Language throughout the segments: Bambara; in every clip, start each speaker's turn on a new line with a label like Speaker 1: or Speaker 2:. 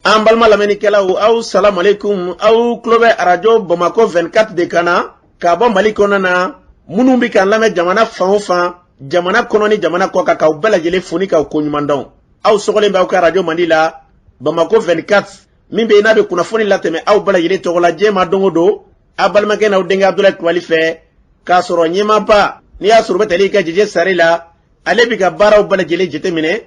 Speaker 1: An balima lamɛnnikɛlaw, aw salamalekun. Aw tulo bɛ Arajo Bamakɔ 24 de kan na k'a bɔ Mali kɔnɔna na. Minnu bɛ k'an lamɛn jamana fan o fan, jamana kɔnɔ ni jamana kɔ kan, k'aw bɛɛ lajɛlen fo ni k'aw koɲuman dɔn. Aw sɔgɔlen bɛ aw ka arajo mandi la, Bamakɔ 24, min bɛ yen n'a bɛ kunnafoni latɛmɛ aw bɛɛ lajɛlen tɔgɔ la diɲɛ ma don o don, aw balimakɛ n'aw denkɛ Abudulayi Kulubali fɛ, k'a sɔrɔ ɲɛmaaba n'i y'a sɔrɔ u bɛ tali kɛ Jeje Sare la, ale bɛ ka baaraw bɛɛ lajɛlen jateminɛ,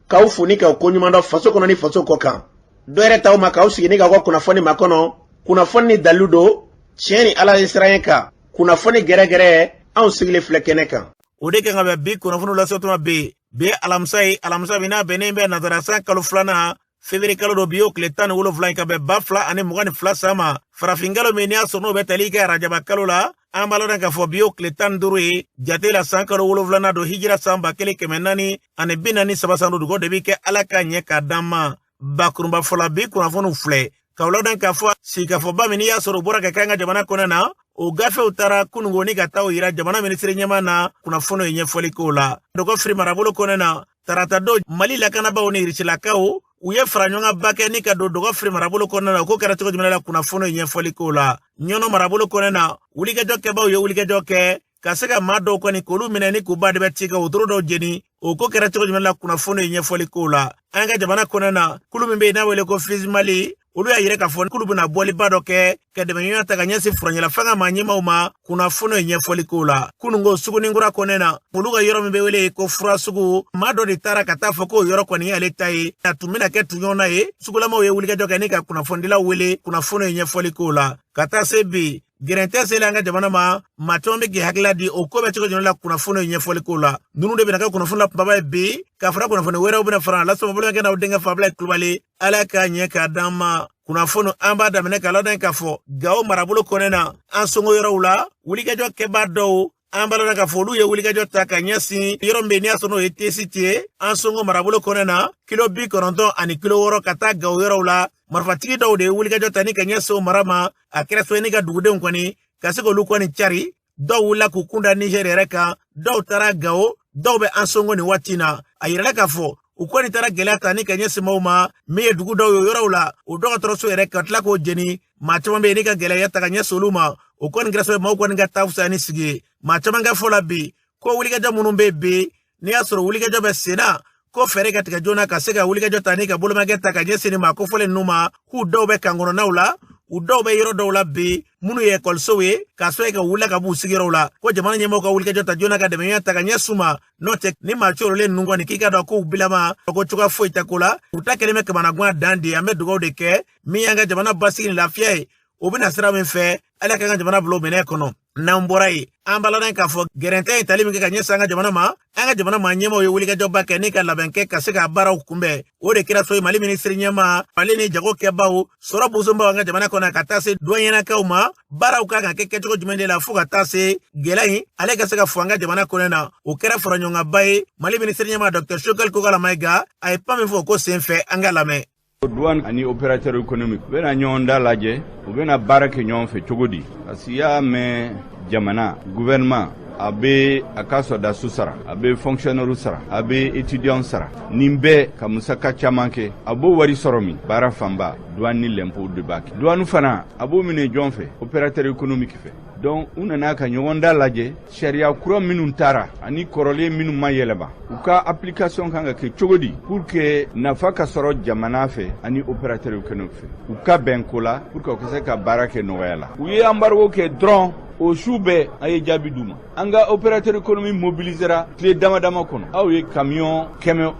Speaker 1: k'aw fo ni k'aw koɲuman dɔn faso kɔnɔ ni faso kɔ kan. Dɔ yɛrɛ t'aw ma k'aw sigi ni k'aw ka kunnafoni makɔnɔ, kunnafoni ni dalilu don, tiɲɛ ni Ala ye siran kan, kunnafoni gɛrɛgɛrɛ, anw sigilen filɛ kɛnɛ kan.
Speaker 2: O de kan ka bɛn bi kunnafoni lasɔtuma bɛ bi ye alamisa ye, alamisa min n'a bɛnnen bɛ nazara san kalo filanan, février kalo don, bi y'o tile 17 ye, ka bɛn 2022 san ma, farafin kalo min n'i y'a sɔrɔ n'o bɛ tali kɛ arajaba kalo la. An b'a lɔn k'a fɔ bi y'o tile 15 ye jate la, san kalo wolonwulanan don, hijira san 1443 san don. Dugawu de bɛ kɛ Ala ka ɲɛ k'a d'an ma. Bakurunba fɔlɔ, bi kunnafoniw filɛ k'aw ladɔn k'a fɔ sigikafɔba min n'i y'a sɔrɔ o bɔra ka kɛ an ka jamana kɔnɔ na, o gafew taara kunungo ni ka taa o yira jamana minisiri ɲɛmaa na. Kunnafoniw ye ɲɛfɔli k'o la. Dɔgɔ firi marabolo kɔnɔ na, tarata don, Mali lakanabaaw ni Irisilakaw u ye fara ɲɔgɔn kɛ ni ka don dɔgɔ firi marabolo kɔnɔna na. O ko kɛra cogo jumɛn la? Kunnafoniw ye ɲɛfɔli k'o la. Ɲɔnɔ marabolo kɔnɔ na, wulikajɔ kɛbaw ye wulikajɔ kɛ ka se ka maa dɔw kɔni k'olu minɛ ni k'u ba de bɛ ci ka wotoro dɔw jeni. O ko kɛra cogo jumɛn la? Kunnafoniw ye ɲɛfɔli k'o la. An ka jamana kɔnɔ na, kulu min bɛ yen n'a wele ko FIS Mali, olu y'a yira k'a fɔ k'olu bɛna bɔliba dɔ kɛ ka dɛmɛɲɔgɔnya ta ka ɲɛsin furancɛla fanga maa ɲɛmaaw ma. Kunnafoniw ye ɲɛfɔli k'o la. Kununko Suguninkura kɔnɛ na, olu ka yɔrɔ min bɛ wele ko fura sugu, maa dɔ de taara ka taa fɔ k'o yɔrɔ kɔni y'ale ta ye, a tun bɛna kɛ tuɲɔgɔnna ye. Sugulamaw ye wulikajɔ kɛ ni ka kunnafonidilaw wele. Kunnafoniw ye ɲɛfɔli k'o la. Ka taa se bi gɛrɛntɛ selen an ka jamana ma, maa caman bɛ k'i hakilila di o ko bɛ cogo jumɛn la. Kunnafoniw ye ɲɛfɔli k'o la. Ninnu de bɛna kɛ kunnafoni la kunbaba ye bi, ka fara kunnafoni wɛrɛw bɛna fara lasɔmɔ balimakɛ n'aw denkɛ Fabila Kulubali. Ala k'a ɲɛ k'a d'an ma. Kunnafoni an b'a daminɛ k'a ladɔn k'a fɔ Gawo marabolo kɔnɛ na, an songo yɔrɔw la, wulikajɔ kɛbaa dɔw, an b'a ladɔn k'a fɔ olu ye wulikajɔ ta ka ɲɛsin yɔrɔ min bɛ yen n'i y'a sɔrɔ n'o ye Tesiti ye, an songo marabolo kɔnɛ na, kilo 96 kilo 6 ka taa Gawo yɔrɔw la. Marifatigi dɔw de ye wulikajɔ ta ni ka ɲɛsin o mara ma. A kɛra sababu ni ka dugudenw kɔni ka se k'olu kɔni cari. Dɔw wulila k'u kun da Niger yɛrɛ kan, dɔw taara Gawo, dɔw bɛ an songo nin waati na. A yirala k'a fɔ u kɔni taara gɛlɛya ta ni ka ɲɛsin maaw ma min ye dugu dɔw ye yɔrɔw la, o dɔgɔtɔrɔso yɛrɛ ka tila k'o jeni. Maa caman bɛ yen ni ka gɛlɛya ta ka ɲɛsin olu ma. O kɔni kɛra sababu maaw kɔni ka taa fisaya ni sigi ye. Maa caman ka fɔ la bi ko wulikajɔ minnu bɛ bi, n'i y'a sɔrɔ wulikajɔ bɛ sen na, ko fɛɛrɛ ka tigɛ joona ka se ka wulikajɔ ta ni ka bolomakɛ ta ka ɲɛsin nin maa kofɔlen ninnu ma, k'u dɔw bɛ kan kɔnɔnaw la, u dɔw bɛ yɔrɔ dɔw la bi minnu ye ekɔlisow ye, k'a sɔrɔ ka wulila ka b'u sigiyɔrɔw la, ko jamana ɲɛmɔgɔw ka wulikajɔ ta joona ka dɛmɛɲɔgɔn ta ka ɲɛsin u ma. N'o tɛ, ni maa corolen ninnu kɔni, k'i ka dɔn k'u bilama ko cogoya foyi tɛ ko la, u ta kɛlen bɛ kamanagan dan de ye. An bɛ dugawu de kɛ min y'an ka jamana basigi ni lafiya ye, o bɛna sira min fɛ, Ala k'an ka jamana bila o minɛ kɔnɔ. N'an bɔra yen, an b'a ladɔn k'a fɔ gɛrɛntɛ ye tali min kɛ ka ɲɛsin an ka jamana ma, an ka jamana maa ɲɛmaaw ye wulikajɔba kɛ ni ka labɛn kɛ ka se ka baaraw kunbɛn. O de kɛra so ye Mali minisiri ɲɛmaa ale ni jago kɛbaw, sɔrɔ bosonbaw an ka jamana kɔnɔ, ka taa se duwanyɛnakaw ma, baaraw kan ka kɛ kɛcogo jumɛn de la fo ka taa se gɛlɛya in ale ka se ka fɔ an ka jamana kɔnɔ na. O kɛra faraɲɔgɔnkanba ye. Mali minisiri ɲɛmaa Dr Choguel Kokalla Maïga, a ye pan min fɔ o ko sen fɛ, an ka lamɛn.
Speaker 3: Douane ani opérateur économique u bɛna ɲɔgɔn da lajɛ, u bɛna baara kɛ ɲɔgɔn fɛ cogo di? Parce que i y'a mɛn, jamana gouvernement a bɛ a ka sɔrɔdasiw sara, a bɛ fonctionnaire sara, a bɛ étudiant sara, nin bɛɛ ka musaka caman kɛ. A b'o wari sɔrɔ min? Baara fanba, douane ni l'impôt de b'a kɛ. Douane fana, a b'o minɛ jɔn fɛ? Opérateur économique fɛ. Donc u nana ka ɲɔgɔn da lajɛ, sariya kura minnu taara ani kɔrɔlen minnu ma yɛlɛma, u ka application kan ka kɛ cogo di pour que nafa ka sɔrɔ jamana fɛ ani opérateur économique fɛ, u ka bɛn ko la pour que u ka se ka baara kɛ nɔgɔya la. U ye embargo kɛ dɔrɔn, o su bɛɛ an ye jaabi d'u ma. An ka opérateur économique mobilisera tile dama dama kɔnɔ. Aw ye camion 500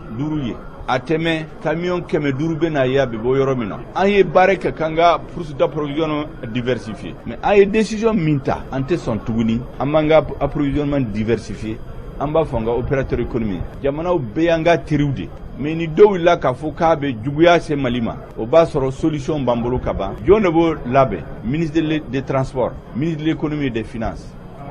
Speaker 3: ye, a tɛmɛ camion 500 bɛ na ye, a bɛ bɔ yɔrɔ min na. An ye baara kɛ k'an ka source d'approvisionnement diversifier, mais an ye décision min ta, an tɛ sɔn tuguni an b'an ka approvisionnement diversifier. An b'a fɔ an ka opérateur économique, jamanaw bɛɛ y'an ka teriw de, mais ni dɔw wulila k'a fɔ k'a bɛ juguya se Mali ma, o b'a sɔrɔ solution b'an bolo ka ban. Jɔn de b'o labɛn? Ministre des Transports, ministre de l'Économie et des Finances,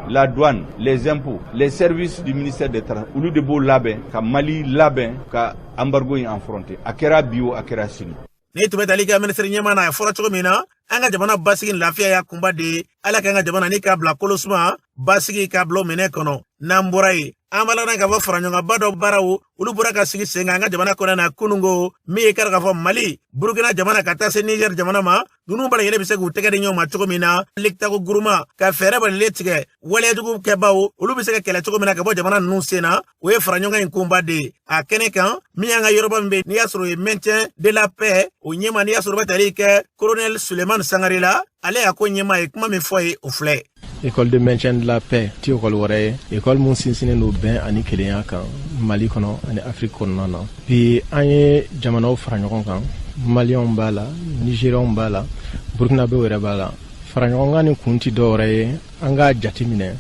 Speaker 3: la douane, les impôts, les services du ministère des Transports, olu de b'o labɛn ka Mali labɛn ka embargo in affronter. A kɛra bi o, a kɛra sini.
Speaker 2: Ni tun bɛ tali kɛ minisiri ɲɛmaa na, a fɔra cogo min na, an ka jamana basigi ni lafiya y'a kunba de ye. Ala k'an ka jamana ni k'a bila kolo suma basigi k'a bila o minɛ kɔnɔ. N'an bɔra yen, An b'a la k'a fɔ faraɲɔgɔnba dɔ baaraw olu bɔra ka sigi sen kan an ka jamana kɔnɔ na kunungo, min ye kɛra k'a fɔ Mali, Burukina jamana ka taa se Niger jamana ma, ninnu bɛɛ lajɛlen bɛ se k'u tɛgɛ di ɲɔgɔn ma cogo min na Liptako Gourma, ka fɛɛrɛ balilen tigɛ waleyajugu kɛbaw olu bɛ se ka kɛlɛ cogo min na ka bɔ jamana ninnu sen na. O ye faraɲɔgɔn in kunba de ye a kɛnɛ kan. Min y'an ka yɔrɔba min bɛ yen n'i y'a sɔrɔ o ye maintien de la paix, o ɲɛma n'i y'a sɔrɔ o bɛ tali kɛ colonel Sulemani Sangare la, ale y'a ko ɲɛma ye kuma min fɔ ye, o filɛ.
Speaker 4: École de maintien de la paix ti école wɛrɛ ye, école mun sinsinnen don bɛn ani kelenya kan Mali kɔnɔ ani Afiriki kɔnɔna na. Bi an ye jamanaw fara ɲɔgɔn kan, Maliyɛnw b'a la, Nigérianw b'a la, Burkinabéw yɛrɛ b'a la. Fara ɲɔgɔn kan ni kun ti dɔwɛrɛ ye, an k'a jati minɛ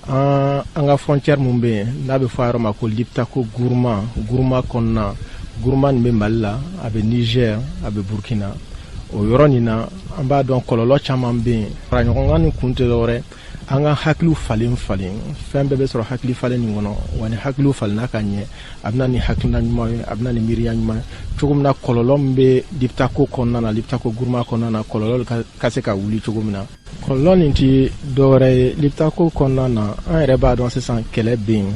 Speaker 4: an ka frontière mun bɛ yen n'a bɛ fɔ a yɔrɔ ma ko Liptako Gourma. Gourma kɔnɔna, Gourma nin bɛ Mali la, a bɛ Niger, a bɛ Burkina. O yɔrɔ nin na, an b'a dɔn kɔlɔlɔ caman bɛ yen. Fara ɲɔgɔn kan ni kun tɛ dɔwɛrɛ, an ka hakiliw falen falen. Fɛn bɛɛ bɛ sɔrɔ hakili falen nin kɔnɔ. Wa ni hakiliw falenna ka ɲɛ, a bɛ na ni hakilina ɲuman ye, a bɛ na ni miiriya ɲuman ye cogo min na kɔlɔlɔ min bɛ Liptako kɔnɔna na, Liptako Gourma kɔnɔna na, kɔlɔlɔ ka se ka wuli cogo min na. Kɔlɔlɔ nin ti dɔwɛrɛ ye, Liptako kɔnɔna na, an yɛrɛ b'a dɔn sisan kɛlɛ bɛ yen.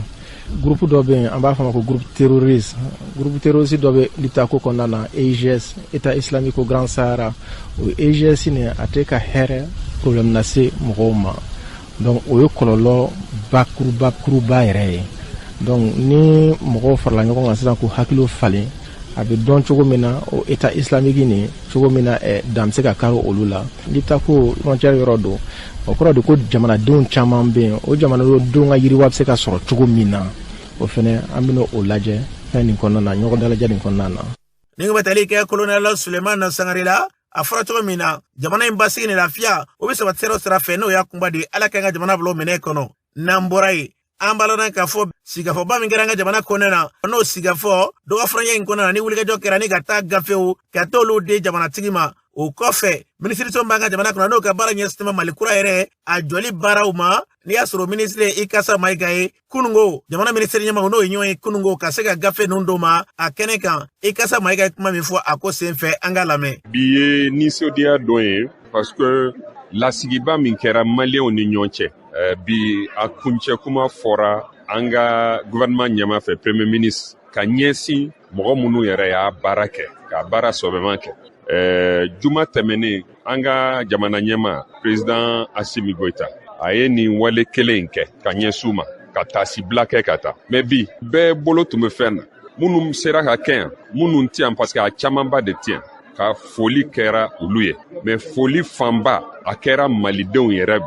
Speaker 4: Groupe dɔ bɛ yen, an b'a fɔ a ma ko groupe terroriste. Groupe terroriste dɔ bɛ Liptako kɔnɔna na, EIGS, État islamique au Grand Sahara. O EIGS nin, a tɛ ka hɛrɛ problème lase mɔgɔw ma. Donc o ye kɔlɔlɔ bakuruba kuruba yɛrɛ ye. Donc ni mɔgɔw farala ɲɔgɔn kan sisan k'u hakiliw falen, a bɛ dɔn cogo min na o État islamique nin cogo min na dan bɛ se ka kari olu la. Liptako frontière yɔrɔ don, o kɔrɔ de ko jamanadenw caman bɛ yen. O jamanadenw ka yiriwa bɛ se ka sɔrɔ cogo min na, o fɛnɛ an bɛna o lajɛ fɛn nin kɔnɔna na, ɲɔgɔn dalajɛ nin kɔnɔna na.
Speaker 2: Ni bɛ tali kɛ colonel Sulemani Sangare la, a fɔra cogo min na jamana in basigi ni lafiya o bɛ sabati sira o sira fɛ, n'o y'a kunba de ye, Ala k'an ka jamana bila o minɛ kɔnɔ. N'an bɔra yen, an b'a lɔn k'a fɔ sigikafɔba min kɛra an ka jamana kɔnɔna na, n'o sigikafɔ dɔgɔfurancɛ in kɔnɔna na, ni wulikajɔ kɛra ni ka taa gafew ka t'olu di jamanatigi ma. O kɔfɛ, minisiriso b'an ka jamana kɔnɔ n'o ka baara ɲɛsinnen bɛ Mali kura yɛrɛ a jɔli baaraw ma, n'i y'a sɔrɔ minisiri ye Ikasa Mayiga ye, kunungo jamana minisiri ɲɛmɔgɔ n'o ye ɲɔgɔn ye kunungo ka se ka gafe ninnu d'o ma a kɛnɛ kan. Ikasa Mayiga ye kuma min fɔ a ko sen fɛ, an k'a lamɛn.
Speaker 5: Bi ye nisɔndiya don ye, parce que lasigiba min kɛra Maliyɛnw ni ɲɔgɔn cɛ bi, a kuncɛ kuma fɔra an ka gouvernement ɲɛma fɛ, premier ministre, ka ɲɛsin mɔgɔ minnu yɛrɛ y'a baara kɛ, ka baara sɔbɛman kɛ. Juma tɛmɛnen, an ka jamana ɲɛma, président Assimi Goïta, a ye nin wale kelen in kɛ ka ɲɛsin u ma, ka taasibila kɛ ka taa. Mais bi bɛɛ bolo tun bɛ fɛn na, minnu sera ka kɛ yan, minnu ti yan, parce que a camanba de ti yan, ka foli kɛra olu ye. Mais foli fanba a kɛra Malidenw yɛrɛ,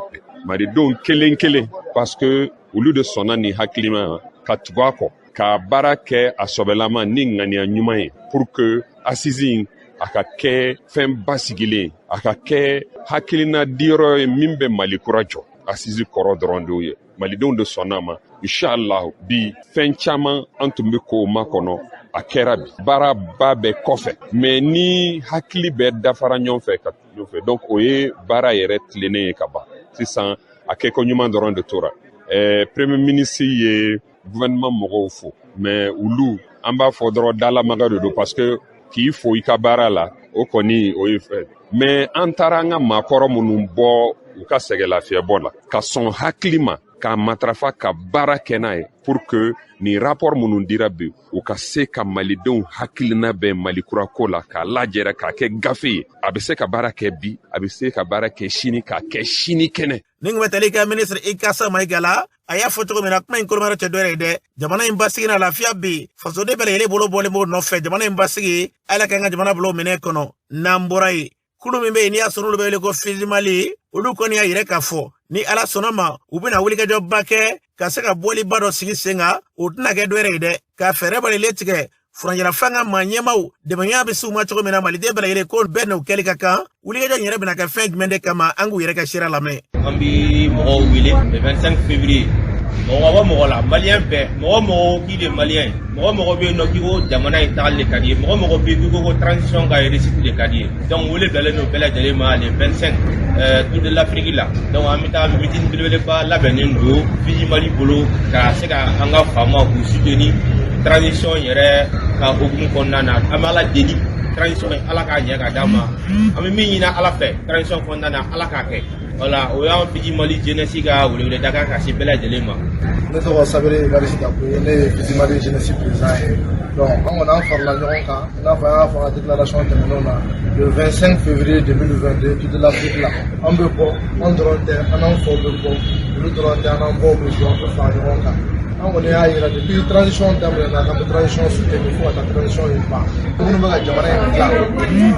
Speaker 5: Malidenw kelen kelen, parce que olu de sɔnna nin hakilima ka tugu a kɔ, ka baara kɛ a sɔbɛlama ni ŋaniya ɲuman ye, pour que assise in a ka kɛ fɛn basigilen, a ka kɛ hakilina diyɔrɔ ye min bɛ Mali kura jɔ. Assise kɔrɔ dɔrɔn de ye Malidenw de sɔnna ma. Inshallah, bi fɛn caman an tun bɛ k'o makɔnɔ, a kɛra bi. Baaraba bɛɛ kɔfɛ, mais ni hakili bɛɛ dafara ɲɔgɔn fɛ ka ɲɔgɔn fɛ, donc o ye baara yɛrɛ tilennen ye ka ban. Sisan a kɛko ɲuman dɔrɔn de tora. Premier ministre ye gouvernement mɔgɔw fo, mais olu an b'a fɔ dɔrɔn dalamaga de don, parce que k'i fo i ka baara la, o kɔni o ye fɛn. Mais an taara an ka maakɔrɔ minnu bɔ u ka sɛgɛlafiyɛbɔ la, ka sɔn hakili ma k'a matarafa, ka baara kɛ n'a ye, pour que nin rapport minnu dira bi, u ka se ka Malidenw hakilina bɛn Mali kura ko la, k'a lajɛrɛ k'a kɛ gafe ye, a bɛ se ka baara kɛ bi, a bɛ se ka baara kɛ sini, k'a kɛ sini kɛnɛ.
Speaker 2: Ni kun bɛ tali kɛ ministre Ikasa Mayiga la, a y'a fɔ cogo min na, kuma in kolomayɔrɔ tɛ dɔwɛrɛ ye dɛ, jamana in basigi na lafiya bi, fasoden bɛɛ lajɛlen bolo bɔlen b'o nɔfɛ jamana in basigi. Ala k'an ka jamana bila o minɛ kɔnɔ. N'an bɔra yen, kulu min bɛ yen n'i y'a sɔrɔ olu bɛ wele ko Fizimali, olu kɔni y'a yɛrɛ k'a fɔ ni Ala sɔnna ma, u bɛna wulikajɔba kɛ ka se ka bɔliba dɔ sigi sen kan. O tɛna kɛ dɔwɛrɛ ye dɛ, ka fɛɛrɛ balilen tigɛ furancɛla fanga maa ɲɛmaw dɛmɛɲɔgɔnya bɛ s'u ma cogo min na, Maliden bɛɛ lajɛlen ko bɛɛ n'o kɛli ka kan. Wulikajɔ in yɛrɛ bɛna kɛ fɛn jumɛn de kama? An k'u yɛrɛ ka sira lamɛn.
Speaker 6: An bi mɔgɔw wele le 25 février, mɔgɔ ka bɔ mɔgɔ la, Maliyɛn bɛɛ, mɔgɔ mɔgɔ k'i de Maliyɛn ye, mɔgɔ mɔgɔ bɛ yen nɔ k'i ko jamana in tagali de ka di ye, mɔgɔ mɔgɔ bɛ yen k'i ko ko transition ka réussite de ka di ye. Donc wele bilalen don bɛɛ lajɛlen ma le 25 Tour de l'Afrique la. Donc an bɛ taa meeting belebeleba labɛnnen don Fiji Mali bolo, ka se ka an ka faamaw k'u soutenir transition yɛrɛ ka hukumu kɔnɔna na. An bɛ Ala deli transition Ala k'a ɲɛ ka d'an ma. An bɛ min ɲini Ala fɛ transition kɔnɔna na, Ala k'a kɛ. Voilà, o y'an Fiji Mali jeunesse ka weleweleda kan ka se bɛɛ lajɛlen ma.
Speaker 7: Ne tɔgɔ Sabere Evariste Dako, ne ye Fiji Mali jeunesse président ye. Donc an kɔni, an farala ɲɔgɔn kan, i n'a fɔ an y'a fɔ an ka déclaration tɛmɛnenw na, le 25 février 2022, Tour de l'Afrique la, an bɛ bɔ. An dɔrɔn tɛ, an n'an faw bɛ bɔ, olu dɔrɔn tɛ, an n'an baw bɛ bɔ, an bɛ fara ɲɔgɔn kan. An kɔni y'a yira depuis transition daminɛna k'an bɛ transition soutenir fo ka taa transition in ban. Minnu bɛ ka jamana in dilan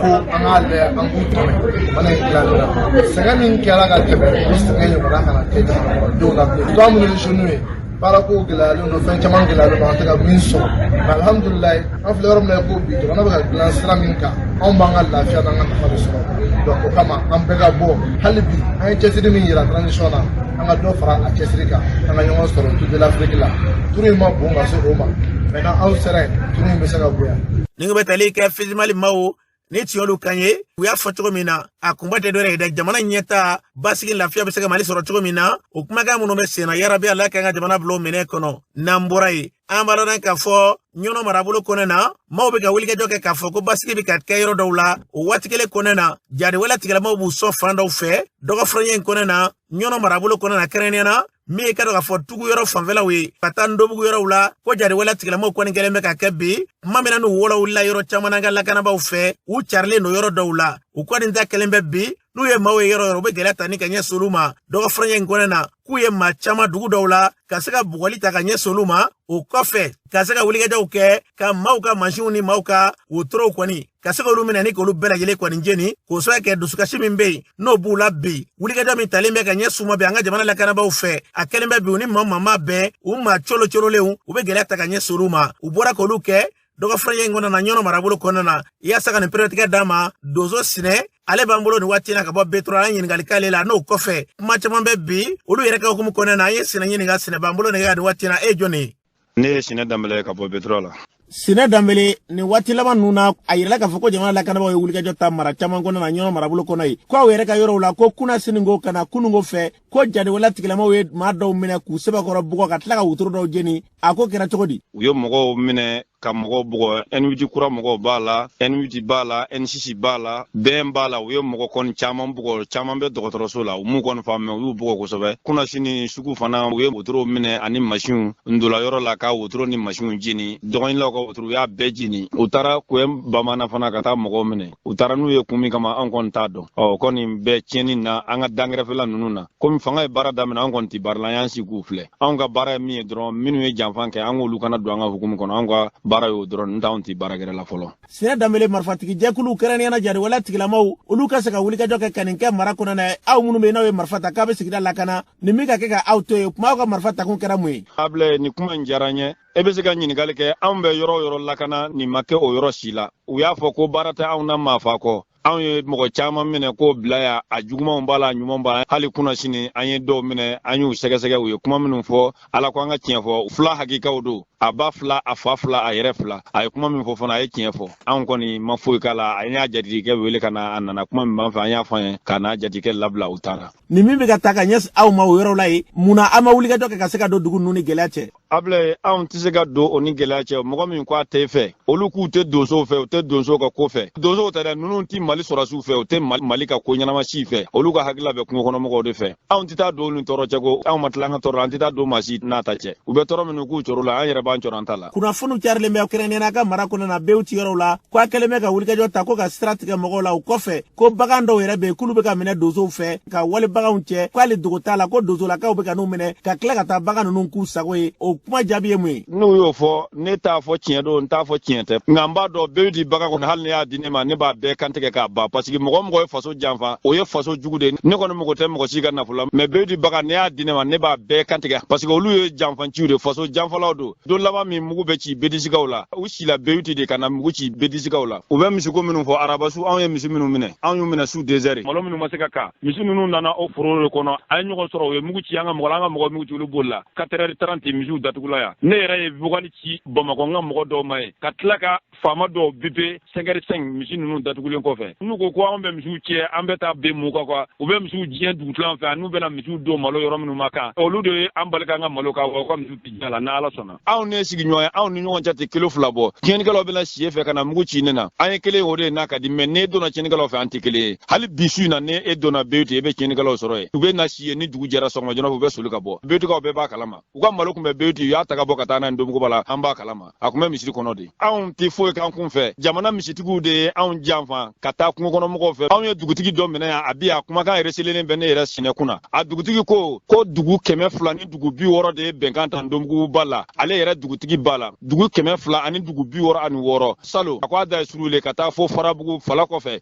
Speaker 7: ko, an k'a lajɛ an k'u dɛmɛ jamana in dilanni na. Sɛgɛn min kɛra ka tɛmɛ, o sɛgɛn ɲɔgɔnna kana kɛ jamana kɔnɔdenw na bilen. Surtout an minnu ye jeunes ye, baarako gɛlɛyalen don, fɛn caman gɛlɛyalen don, an tɛ ka min sɔrɔ. Mais alhamdulilayi, an filɛ yɔrɔ min na i ko bi, jamana bɛ ka dilan sira min kan, anw b'an ka lafiya n'an ka nafa de sɔrɔ. Donc o kama, an bɛɛ ka bɔ. Hali bi, an ye cɛsiri min yira transition na, an ka dɔ fara a cɛsiri kan. An ka ɲɔgɔn sɔrɔ Tour de l'Afrique la. Turu in ma bon ka se o ma, maintenant aw sera yen, turu in bɛ se ka bonya.
Speaker 2: Ni bɛ tali kɛ Fizimali maaw ni tiɲɛlu kan ye, u y'a fɔ cogo min na, a kunba tɛ dɔwɛrɛ ye dɛ, jamana ɲɛta, basigi, lafiya bɛ se ka Mali sɔrɔ cogo min na. O kumakan minnu bɛ sen na, yarabi Ala k'an ka jamana bila o minɛ kɔnɔ. N'an bɔra yen, an b'a dɔn k'a fɔ Ɲɔnɔ marabolo kɔnɛ na, maaw bɛ ka wulikajɔ kɛ k'a fɔ ko basigi bɛ ka kɛ yɔrɔ dɔw la. O waati kelen kɔnɛ na, jadiwale tigilamaw b'u sɔn fan dɔw fɛ dɔgɔ furaɲɛ in kɔnɛ na, Ɲɔnɔ marabolo kɔnɛ na, kɛrɛnkɛrɛnnenya na min ye ka dɔn k'a fɔ tugu yɔrɔ fanfɛlaw ye ka taa Ndobugu yɔrɔw la, ko jadiwale tigilamaw kɔni kɛlen bɛ ka kɛ bi tuma min na n'u wɔlɔ wulila yɔrɔ caman na ka lakanabaaw fɛ, u carilen don yɔrɔ dɔw la. U kɔni ta kɛlen bɛ bi, n'u ye maaw ye yɔrɔ yɔrɔ, u bɛ gɛlɛya ta ni ka ɲɛsin olu ma. Dɔgɔ furaɲɛ in kɔnɛ na, k'u ye maa caman dugu dɔw la ka se ka bugɔli ta ka ɲɛsin olu ma. O kɔfɛ, ka se ka wulikajɔw kɛ ka maaw ka mansinw ni maaw ka wotorow kɔni, ka se k'olu minɛ ni k'olu bɛɛ lajɛlen kɔni jeni, k'o sababu kɛ dusukasi min bɛ yen n'o b'u la bi. Wulikajɔ min talen bɛ ka ɲɛsin u ma bi an ka jamana lakanabaaw fɛ, a kɛlen bɛ bi, u ni maa maa ma bɛn, u maa colo cololenw, u bɛ gɛlɛya ta ka ɲɛsin olu ma. U bɔra k'olu kɛ dɔgɔ furaɲɛ in kɔnɔ na, Ɲɔnɔ marabolo kɔnɔna na. Yaasa ka nin peretigɛ d'a ma, Donso Sinɛ ale b'an bolo nin waati na ka bɔ Betura. An ɲininkali k'ale la. N'o kɔfɛ, kuma caman bɛ bi olu yɛrɛ ka hukumu kɔnɔna na. An ye Sinɛ ɲininka. Sinɛ b'an bolo nɛgɛ nin waati na. E ye jɔn ye?
Speaker 8: Ne ye Sinɛ Danbɛlɛ ye ka bɔ Betura la.
Speaker 2: Sinɛ Danbele, nin waati laban ninnu na, a yirala k'a fɔ ko jamana lakanabaaw ye wulikajɔ ta mara caman kɔnɔ na, Ɲɔnɔ marabolo kɔnɔ ye, ko aw yɛrɛ ka yɔrɔw la, ko kunna sininko ka na kununko fɛ, ko jadiwala tigilamaw ye maa dɔw minɛ k'u sɛbɛkɔrɔ bugɔ ka tila ka wotoro dɔw jeni. A ko kɛra cogo di?
Speaker 8: U ye mɔgɔw minɛ ka mɔgɔw bugɔ. N8 kura mɔgɔw b'a la, N8 b'a la, N6 b'a la, bɛn b'a la. U ye mɔgɔ kɔni caman bugɔ, caman bɛ dɔgɔtɔrɔso la. U m'u kɔni faamu, u y'u bugɔ kosɛbɛ. Kunasini sugu fana, u ye wotorow minɛ ani masiw. N donna yɔrɔ la ka wotoro ni masiw jeni, dɔgɔnilaw ka wotoro, u y'a bɛɛ jeni. U taara Kɔyɛn Bamana fana ka taa mɔgɔw minɛ. U taara n'u ye kun min kama, an kɔni t'a dɔn. Ɔ kɔni bɛɛ tiɲɛni na an ka dankɛrɛfɛla ninnu na, komi fanga ye baara daminɛ, an kɔni tɛ baara la, an y'an sigi k'u filɛ. Anw ka baara ye min ye dɔrɔn, minnu ye janfan kɛ, an k'olu kana don an ka hukumu kɔnɔ. Anw ka baara y'o dɔrɔn, n t'anw tɛ baara gɛrɛ la fɔlɔ.
Speaker 2: Sinɛ Danbele, marifatigi jɛkuluw, kɛrɛnkɛrɛnnenya la jariwale tigilamaw, olu ka se ka wulikajɔ kɛ ka nin kɛ mara kɔnɔ na, aw minnu bɛ yen n'aw ye marifa ta k'a bɛ sigida lakana, nin min ka kɛ ka aw to yen kuma, aw ka marifa takun kɛra mun ye?
Speaker 8: Abilɛ, nin kuma in diyara n ye. E bɛ se ka ɲininkali kɛ. Anw bɛ yɔrɔ o yɔrɔ lakana, nin ma kɛ o yɔrɔ si la. U y'a fɔ ko baara tɛ anw na maafa kɔ. Anw ye mɔgɔ caman minɛ k'o bila yan, a jugumanw b'a la, a ɲumanw b'a la. Hali kunna sini, an ye dɔw minɛ, an y'u sɛgɛsɛgɛ. U ye kuma minnu fɔ, Ala ko an ka tiɲɛ fɔ, fila hakikaw don, a ba fila, a fa fila, a yɛrɛ fila. A ye kuma min fɔ fana, a ye tiɲɛ fɔ. Anw kɔni ma foyi k'a la. An y'a jatigikɛ wele ka na, a nana, kuma min b'an fɛ, an y'a fɔ an ye ka n'a jatigikɛ labila, u taara.
Speaker 2: Nin min bɛ ka ta ka ɲɛsin aw ma o yɔrɔ la yen, mun na aw ma wulikajɔ kɛ ka se ka don dugu ninnu ni gɛlɛya cɛ?
Speaker 8: Abilɛ, anw tɛ se ka don o ni gɛlɛya cɛ. Mɔgɔ min ko a tɛ fɛ, olu k'u tɛ donsow fɛ, u tɛ donsow ka ko fɛ. Donsow tɛ dɛ, ninnu tɛ Mali sɔrɔdasiw fɛ, u tɛ Mali ka ko ɲɛnama si fɛ. Olu ka hakilila bɛ kungo kɔnɔmɔgɔw de fɛ. Anw tɛ taa don ni tɔɔrɔ cɛ ko anw ma tila an ka tɔɔrɔ la, an tɛ taa don maa si n'a ta cɛ. U bɛ tɔɔrɔ minnu k'u cɔrɔ la, an yɛrɛ b'an cɔrɔ an ta la.
Speaker 2: Kunnafoniw carilen bɛ, kɛrɛnkɛrɛnnenya ka mara kɔnɔ na, Bewuti yɔrɔw la, ko a kɛlen bɛ ka wulikajɔ ta ko ka sira tigɛ mɔgɔw la. O kɔfɛ, ko bagan dɔw yɛrɛ bɛ yen k'olu bɛ ka minɛ donsow fɛ ka wali baganw cɛ, k'ale dogo t'a la, ko donsolakaw bɛ ka n'u minɛ ka tila ka taa bagan ninnu k'u sago ye. O kuma jaabi ye mun ye?
Speaker 8: N'u y'o fɔ, ne t'a fɔ tiɲɛ don, n t'a fɔ tiɲɛ tɛ, nka n b'a dɔn Bewuti bagan kɔni, hali ne y'a di ne ma, ne b'a bɛɛ kantigɛ k'a ban, parce que mɔgɔ mɔgɔ ye faso janfa, o ye faso jugu de ye. Ne kɔni mago tɛ mɔgɔ si ka nafolo la, mais Bewuti bagan, ne y'a di ne ma, ne b'a bɛɛ kantigɛ, parce que olu ye janfanciw de, faso janfalaw don. Don laban min mugu bɛ ci bedisikaw la, u sila Bewuti de ka na mugu ci bedisikaw la. U bɛ misiko minnu fɔ, arabasu, anw ye misi minnu minɛ, anw y'u minɛ su 2 heures. Malo minnu ma se ka kan, misi ninnu nana o foro de kɔnɔ, an ye ɲɔgɔn sɔrɔ, u ye mugu ci an ka mɔgɔ la, an ka mɔgɔ mugu ci, olu bolila. 4h30, misiw datugula yan. Ne yɛrɛ ye vocal ci Bamakɔ n ka mɔgɔ dɔw ma ye, ka tila ka faama dɔw bipe 5h05, misi ninnu datugulen kɔfɛ. N'u ko ko anw bɛ misiw cɛ, an bɛ taa ben mun kan quoi? U bɛ misiw diɲɛ dugutilan fɛ, n'u bɛna misiw don malo yɔrɔ minnu ma kan, olu de ye an bali k'an ka malo kan wa. U ka misiw tɛ diɲɛ la n'Ala sɔnna. Anw ne sigiɲɔgɔn ye, anw ni ɲɔgɔn cɛ tɛ kilo 2 bɔ. Tiɲɛnikɛlaw bɛna si e fɛ ka na mugu ci ne na, an ye kelen, o de ye n'a ka di. Mais n'e donna tiɲɛnikɛlaw fɛ, an tɛ kelen ye. Hali bi su in na, ni e donna Bewuti, e bɛ tiɲɛnikɛlaw sɔrɔ. sɔrɔ yen. U bɛ na si yen ni dugu jɛra sɔgɔma joona, u bɛ soli ka bɔ. Beyitukaw bɛɛ b'a kalama, u ka malo tun bɛ Beyitu, u y'a ta ka bɔ ka taa n'a ye Ndomuguba la, an b'a kalama, a tun bɛ misiri kɔnɔ de. Anw tɛ foyi k'an kun fɛ, jamana misitigiw de ye anw janfa ka taa kungo kɔnɔ mɔgɔw fɛ. Anw ye dugutigi dɔ minɛ yan, a bi a kumakan yɛrɛ selenen bɛ ne yɛrɛ sinɛ kunna. A dugutigi ko ko dugu 260 de ye bɛnkan ta Ndomuguba la, ale yɛrɛ dugutigi b'a la, dugu 266. Salo a ko a da ye surule ka taa fo Farabugu fala kɔfɛ,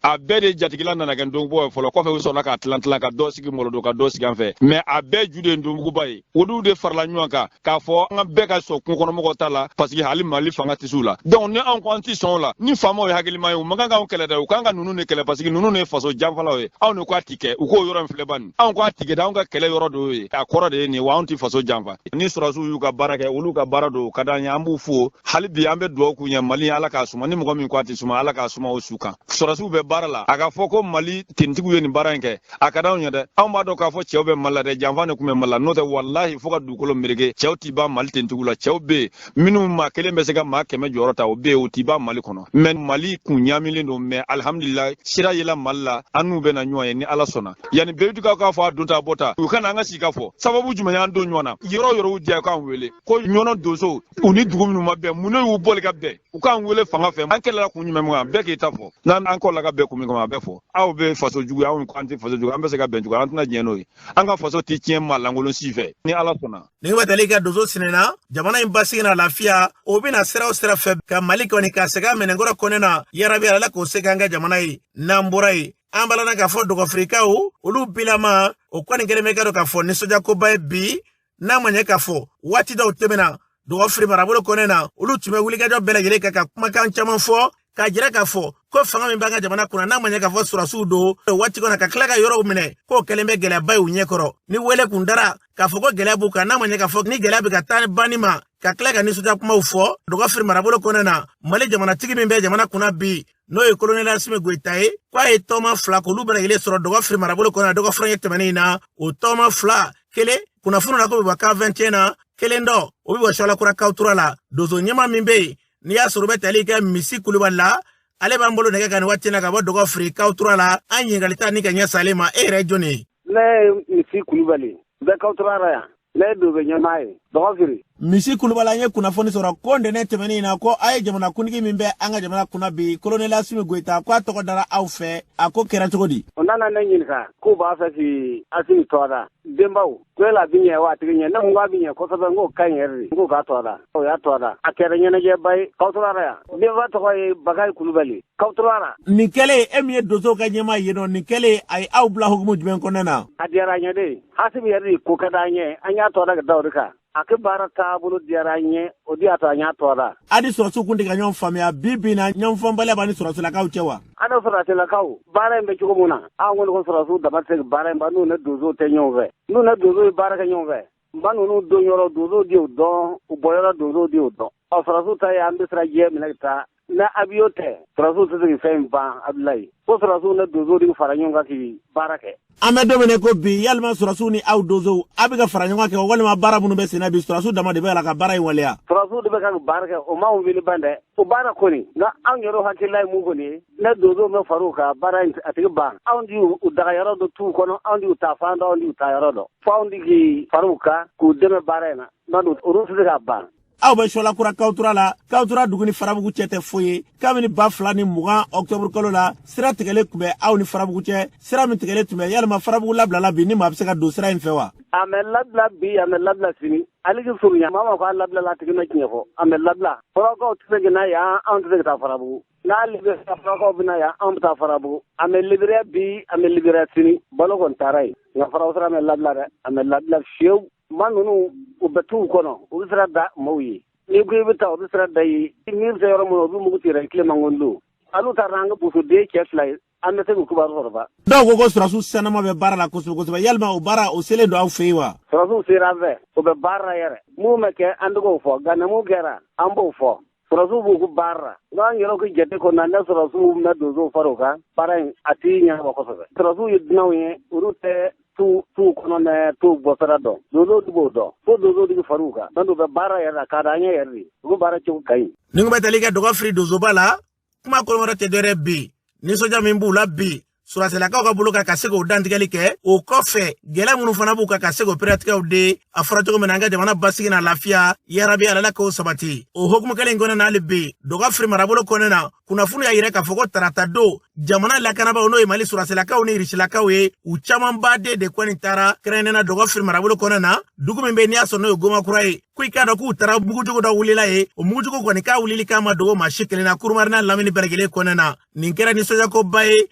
Speaker 8: a bɛɛ de jatigila nana kɛ Ndomuguba ye fɔlɔ. Kɔfɛ u sɔrɔla k'a tilan tilan ka dɔ sigi Mɔlɔdo ka dɔ sigi an fɛ, mɛ a bɛɛ ju de ye Ndomuguba ye. Olu de farala ɲɔgɔn kan k'a fɔ an ka bɛɛ ka sɔn kungo kɔnɔmɔgɔw ta la, parce que hali Mali fanga tɛ s'u la. Donc ni anw ko an tɛ sɔn o la, ni faamaw ye hakilima ye, u man kan k'anw kɛlɛ dɛ, u kan ka ninnu de kɛlɛ, parce que ninnu de ye faso janfalaw ye. Anw de ko a ti kɛ, u k'o yɔrɔ in filɛ bani, anw ko a ti kɛ dɛ, anw ka kɛlɛ yɔrɔ dɔ ye, a kɔrɔ de ye nin ye wa, anw ti faso janfa. Ni sɔrɔdasiw y'u ka baara kɛ, olu ka baara don, o ka d'an ye, an b'u fo hali bi, an bɛ dugawu k'u ɲɛ. Mali, Ala k'a suma, ni mɔgɔ min ko a tɛ suma, Ala k'a suma o su kan. Sɔrɔdasiw bɛ baara la, a ka fɔ ko Mali tenitigiw ye nin baara in kɛ, a ka d'anw ye dɛ. Anw b'a dɔn k'a fɔ cɛw bɛ Mali la dɛ, janfa de tun bɛ Mali la, n'o tɛ walahi fo ka dugukolo meleke, cɛw ti ban Mali tenitigiw la. Cɛw bɛ yen minnu maa kelen bɛ se ka maa 100 jɔyɔrɔ ta, o bɛ yen, o ti ban Mali kɔnɔ. Mɛ Mali kun ɲaamilen don, mɛ alihamudulila sira yela Mali la, an n'u bɛna ɲɔgɔn ye ni Ala sɔnna. Yanni Beyitukaw k'a fɔ a don ta bɔ ta, u kana an ka sigi ka fɔ sababu jumɛn y'an don ɲɔgɔn na. Yɔrɔ yɔrɔ diya k'an wele ko ɲɔnɔ donso, u ni dugu minnu ma bɛn, mun ne y'u bɔli ka bɛn, u k'an wele fanga fɛ. An kɛlɛla kun jumɛn kan, bɛɛ k'i ta fɔ, n'an an kɔla ka bɛn kun min kama, a bɛɛ fɔ. Aw bɛ faso juguya, anw ko an tɛ faso juguya, an bɛ se ka bɛn cogo, an tɛna diɲɛ n'o ye. An ka faso tɛ tiɲɛ maa lankolon si fɛ ni Ala sɔnna.
Speaker 2: Nin bɛ tali kɛ donso sinɛna jamana in basigi na lafiya, o bɛna sira o sira fɛ ka Mali kɔni ka segin a minɛnkɔrɔ kɔnɛ na, yarabi Ala k'o se k'an ka jamana ye. N'an bɔra yen, an balana k'a fɔ dɔgɔfirikaw olu bilama, o kɔni kɛlen bɛ ka dɔn k'a fɔ nisɔndiyakoba ye bi, n'a ma ɲɛ k'a fɔ waati dɔw tɛmɛna dɔgɔfiri marabolo kɔnɛ na, olu tun bɛ wulikajɔ bɛɛ lajɛlen kɛ ka kumakan caman fɔ k'a jira k'a fɔ ko fanga min b'an ka jamana kunna, n'a ma ɲɛ k'a fɔ sɔrɔdasiw don waati kɔnɔ ka tila ka yɔrɔw minɛ, k'o kɛlen bɛ gɛlɛyaba ye u ɲɛkɔrɔ. Ni wele kun dara k'a fɔ ko gɛlɛya b'u kan, n'a ma ɲɛ k'a fɔ ni gɛlɛya bɛ ka taa banni ma, ka tila ka nisɔndiya kumaw fɔ dɔgɔfiri marabolo kɔnɛ na. Mali jamanatigi min bɛ jamana kunna bi, n'o ye kolonɛli Asimi Goyita ye, k'a ye tɔɔma 2 k'olu bɛɛ lajɛlen sɔrɔ dɔgɔfiri marabolo kɔnɔ na dɔgɔfurancɛ tɛmɛnen in na. O tɔɔma 2, kelen kunnafoni na ko bɛ bɔ K21 na, kelen dɔ o bɛ bɔ Sɔlakura Kawutura la. Donso ɲɛma min bɛ yen n'i y'a sɔrɔ u bɛ tali kɛ Misi Kulubali la, ale b'an bolo nɛgɛ kan nin waati in na ka bɔ dɔgɔfiri Kawutura la. An ɲininkali ta ni ka ɲɛ salen ma, e yɛrɛ jɔn ye?
Speaker 9: Ne ye Misi Kulubali, bɛ Kawutura la yan. Ne ye donso ɲɛmaa ye dɔgɔfiri.
Speaker 2: Misi Kulubali, an ye kunnafoni sɔrɔ ko ntɛnɛn tɛmɛnen in na ko a ye jamanakuntigi min bɛ an ka jamana kunna bi, kolonɛli Asimi Goyita, k'a tɔgɔ dara aw fɛ, a ko kɛra cogo di?
Speaker 9: O nana ne ɲininka k'u b'a fɛ k'i Asimi tɔgɔ da. Denbaw ko yala a bɛ ɲɛ wa a tigi ɲɛ? Ne ko k'a bɛ ɲɛ kosɛbɛ, n k'o ka ɲi yɛrɛ de, n k'o k'a tɔgɔ da. O y'a tɔgɔ da. A kɛra ɲɛnajɛba ye Kawutura la yan. Denba tɔgɔ ye Bakayi Kulubali Kawutura la.
Speaker 2: Nin kɛlen, e min ye donsow ka ɲɛmaa ye nɔ, nin kɛlen a ye aw bila hukumu jumɛn kɔnɔna na?
Speaker 9: A diyara an ye de. Asimi yɛrɛ de ko ka d'an ye, an y'a tɔgɔ da ka da o de kan. A ka baara taabolo diyara an ye, o de y'a to an y'a tɔgɔ da.
Speaker 2: A ni sɔrɔdasiw kun tɛ ka ɲɔgɔn faamuya, bi bi in na ɲɔgɔn faamubaliya b'a ni sɔrɔdasilakaw cɛ wa?
Speaker 9: An ni sɔrɔdasilakaw, baara in bɛ cogo min na, anw kɔni ko sɔrɔdasiw dama tɛ se ka baara in ban n'u ni donsow tɛ ɲɔgɔn fɛ. N'u ni donsow ye baara kɛ ɲɔgɔn fɛ, ba ninnu don yɔrɔ donsow de y'o dɔn, u bɔ yɔrɔ donsow de y'o dɔn. Ɔ sɔrɔdasiw ta ye an bɛ sira jɛ minɛ ka taa. Ni avion tɛ, sɔrɔdasiw tɛ se ka fɛn in ban Abdoulaye. Ko sɔrɔdasiw ni donsow de fara ɲɔgɔn kan k'i baara kɛ.
Speaker 2: An bɛ don min na ko bi, yalima sɔrɔdasiw ni aw donsow aw bɛ ka fara ɲɔgɔn kan walima baara minnu bɛ sen na bi, sɔrɔdasiw dama de bɛ la ka baara in waleya?
Speaker 9: Sɔrɔdasiw de bɛ ka baara kɛ, o m'anw wele ban dɛ. O baara kɔni, nka anw yɛrɛ hakilila ye mun kɔni ye, ne donsow bɛ far'u kan, baara in a tigi ban. Anw de y'u daga yɔrɔ dɔ t'u kɔnɔ, anw de y'u ta fan dɔn, anw de y'u ta yɔrɔ dɔn. Fo anw de k'i far'u kan k'u dɛmɛ baara in na. N'o tɛ olu tɛ se ka ban.
Speaker 2: Aw bɛ Sɔlakura Kawutura la, Kawutura dugu ni Farabugu cɛ tɛ foyi ye. Kabini 2020 octobre kalo la, sira tigɛlen tun bɛ aw ni Farabugu cɛ. Sira min tigɛlen tun bɛ, yalima Farabugu labilala bi, ni maa bɛ se ka don sira in fɛ wa?
Speaker 9: A mɛ labila bi, a mɛ labila sini. Ale k'i surunya, maa ma ko a labilala, a tigi ma tiɲɛ fɔ. A mɛ labila. Farakaw tɛ se ka na yan, anw tɛ se ka taa Farabugu. N'ale bɛ Farakaw bɛ na yan, anw bɛ taa Farabugu. A mɛ libéré bi, a mɛ libéré sini. Balo kɔni taara yen. Nka Farabugu sira mɛ labila dɛ, a mɛ labila fiyewu. Ma ninnu u bɛ t'u kɔnɔ, u bɛ sira da maaw ye. N'i ko i bɛ taa, u bɛ sira da i ye. N'i bɛ se yɔrɔ min na, u bɛ mugu tigɛ i tile mangon don. Hali taara n'an ka bosoden cɛ 2 ye, an bɛ se k'u kibaru sɔrɔ ba.
Speaker 2: Dɔw ko ko sɔrɔdasiw sanama bɛ baara la kosɛbɛ kosɛbɛ, yalima o baara o selen don aw fɛ yen wa?
Speaker 9: Sɔrɔdasiw sera an fɛ, o bɛ baara la yɛrɛ. Mun bɛ kɛ, an tɛ k'o fɔ, nka ni mun kɛra, an b'o fɔ. Sɔrɔdasiw b'u ka baara la. N'an yɛrɛ ka jate kɔnɔ, ne sɔrɔdasiw bɛ donsow far'u kan, baara in a t'i ɲɛnabɔ kosɛbɛ. Sɔrɔdasiw ye dunanw ye, olu tɛ t'u kɔnɔ nɛ t'u bɔsira dɔn. Donsow de b'o dɔn. Fo donsow de bɛ far'u kan. N'o bɛ baara yɛrɛ la, k'a d'an ɲɛ yɛrɛ de. U bɛ baara cogo ka ɲi.
Speaker 2: Ni ko bɛ tali kɛ dɔgɔfiri donsoba la, kuma kɔnɔ wɛrɛ tɛ dɔwɛrɛ bi. Nisɔndiya min b'u la bi, surasilakaw ka bolo kan ka se k'o dantigɛli kɛ. O kɔfɛ gɛlɛya minnu fana b'u kan ka se k'o pɛrɛtigɛw de a fɔra cogo min na, an ka jamana basigi n'a lafiya, yarabi Ala k'o sabati. O hukumu kelen in kɔnɔna na, hali bi Dɔgɔfiri marabolo kɔnɔna na, kunnafoni y'a yira k'a fɔ ko tarata don, jamana lakanabaaw, n'o ye Mali surasilakaw ni Irisilakaw ye, u camanba de kɔni taara kɛrɛnkɛrɛnnenya Dɔgɔfiri marabolo kɔnɔna na, dugu min bɛ n'i y'a sɔrɔ n'o ye Gomakura ye, ko i k'a dɔn k'u taara mugujugu dɔ wulila ye. O mugujugu kɔni k'a wulili k'a ma dogo maa si kelen na Kurumari n'a lamini bɛɛ lajɛlen kɔnɔna na. Nin kɛra nisɔndiyakoba ye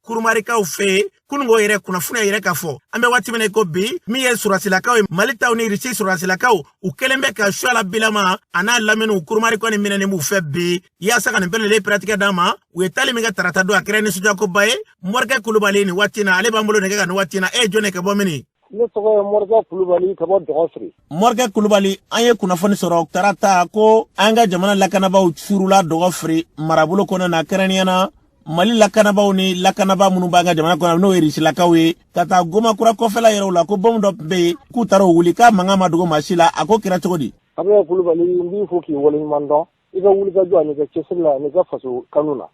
Speaker 2: Kurumarikaw fɛ yen kununko yɛrɛ. Kunnafoni y'a yira k'a fɔ an bɛ waati min na i ko bi, min ye surasilakaw ye, Mali taw ni Irisi surasilakaw, u kɛlen bɛ ka Suala Bilama a n'a laminiw Kurumari kɔni minɛnen b'u fɛ bi, yaasa ka nin bɛɛ lajɛlen pɛrɛtigɛ d'an ma. U ye taali min kɛ tarata don, a kɛra nisɔndiyakoba ye. Morikɛ Kulubali, nin waati na ale b'an bolo nɛgɛ kan nin waati na. E ye jɔn ye, ka bɔ mini?
Speaker 10: Ne tɔgɔ ye Morikɛ Kulubali, ka bɔ Dɔgɔfiri.
Speaker 2: Morikɛ Kulubali, an ye kunnafoni sɔrɔ tarata ko an ka jamana lakanabaaw surula Dɔgɔfiri marabolo kɔnɔ na, kɛrɛnkɛrɛnnenya na Mali lakanabaaw ni lakanabaa minnu b'an ka jamana kɔnɔ, n'o ye Irisilakaw ye, ka taa Gomakura kɔfɛla yɛrɛw la, ko bɔmu dɔ tun bɛ yen k'u taara o wuli, k'a mankan ma dogo maa si la. A ko kɛra cogo di?
Speaker 10: Abulayi Kulubali, n b'i fo k'i waleɲuman dɔn i ka wulikajɔ ani ka cɛsiri la ani ka faso kanu na.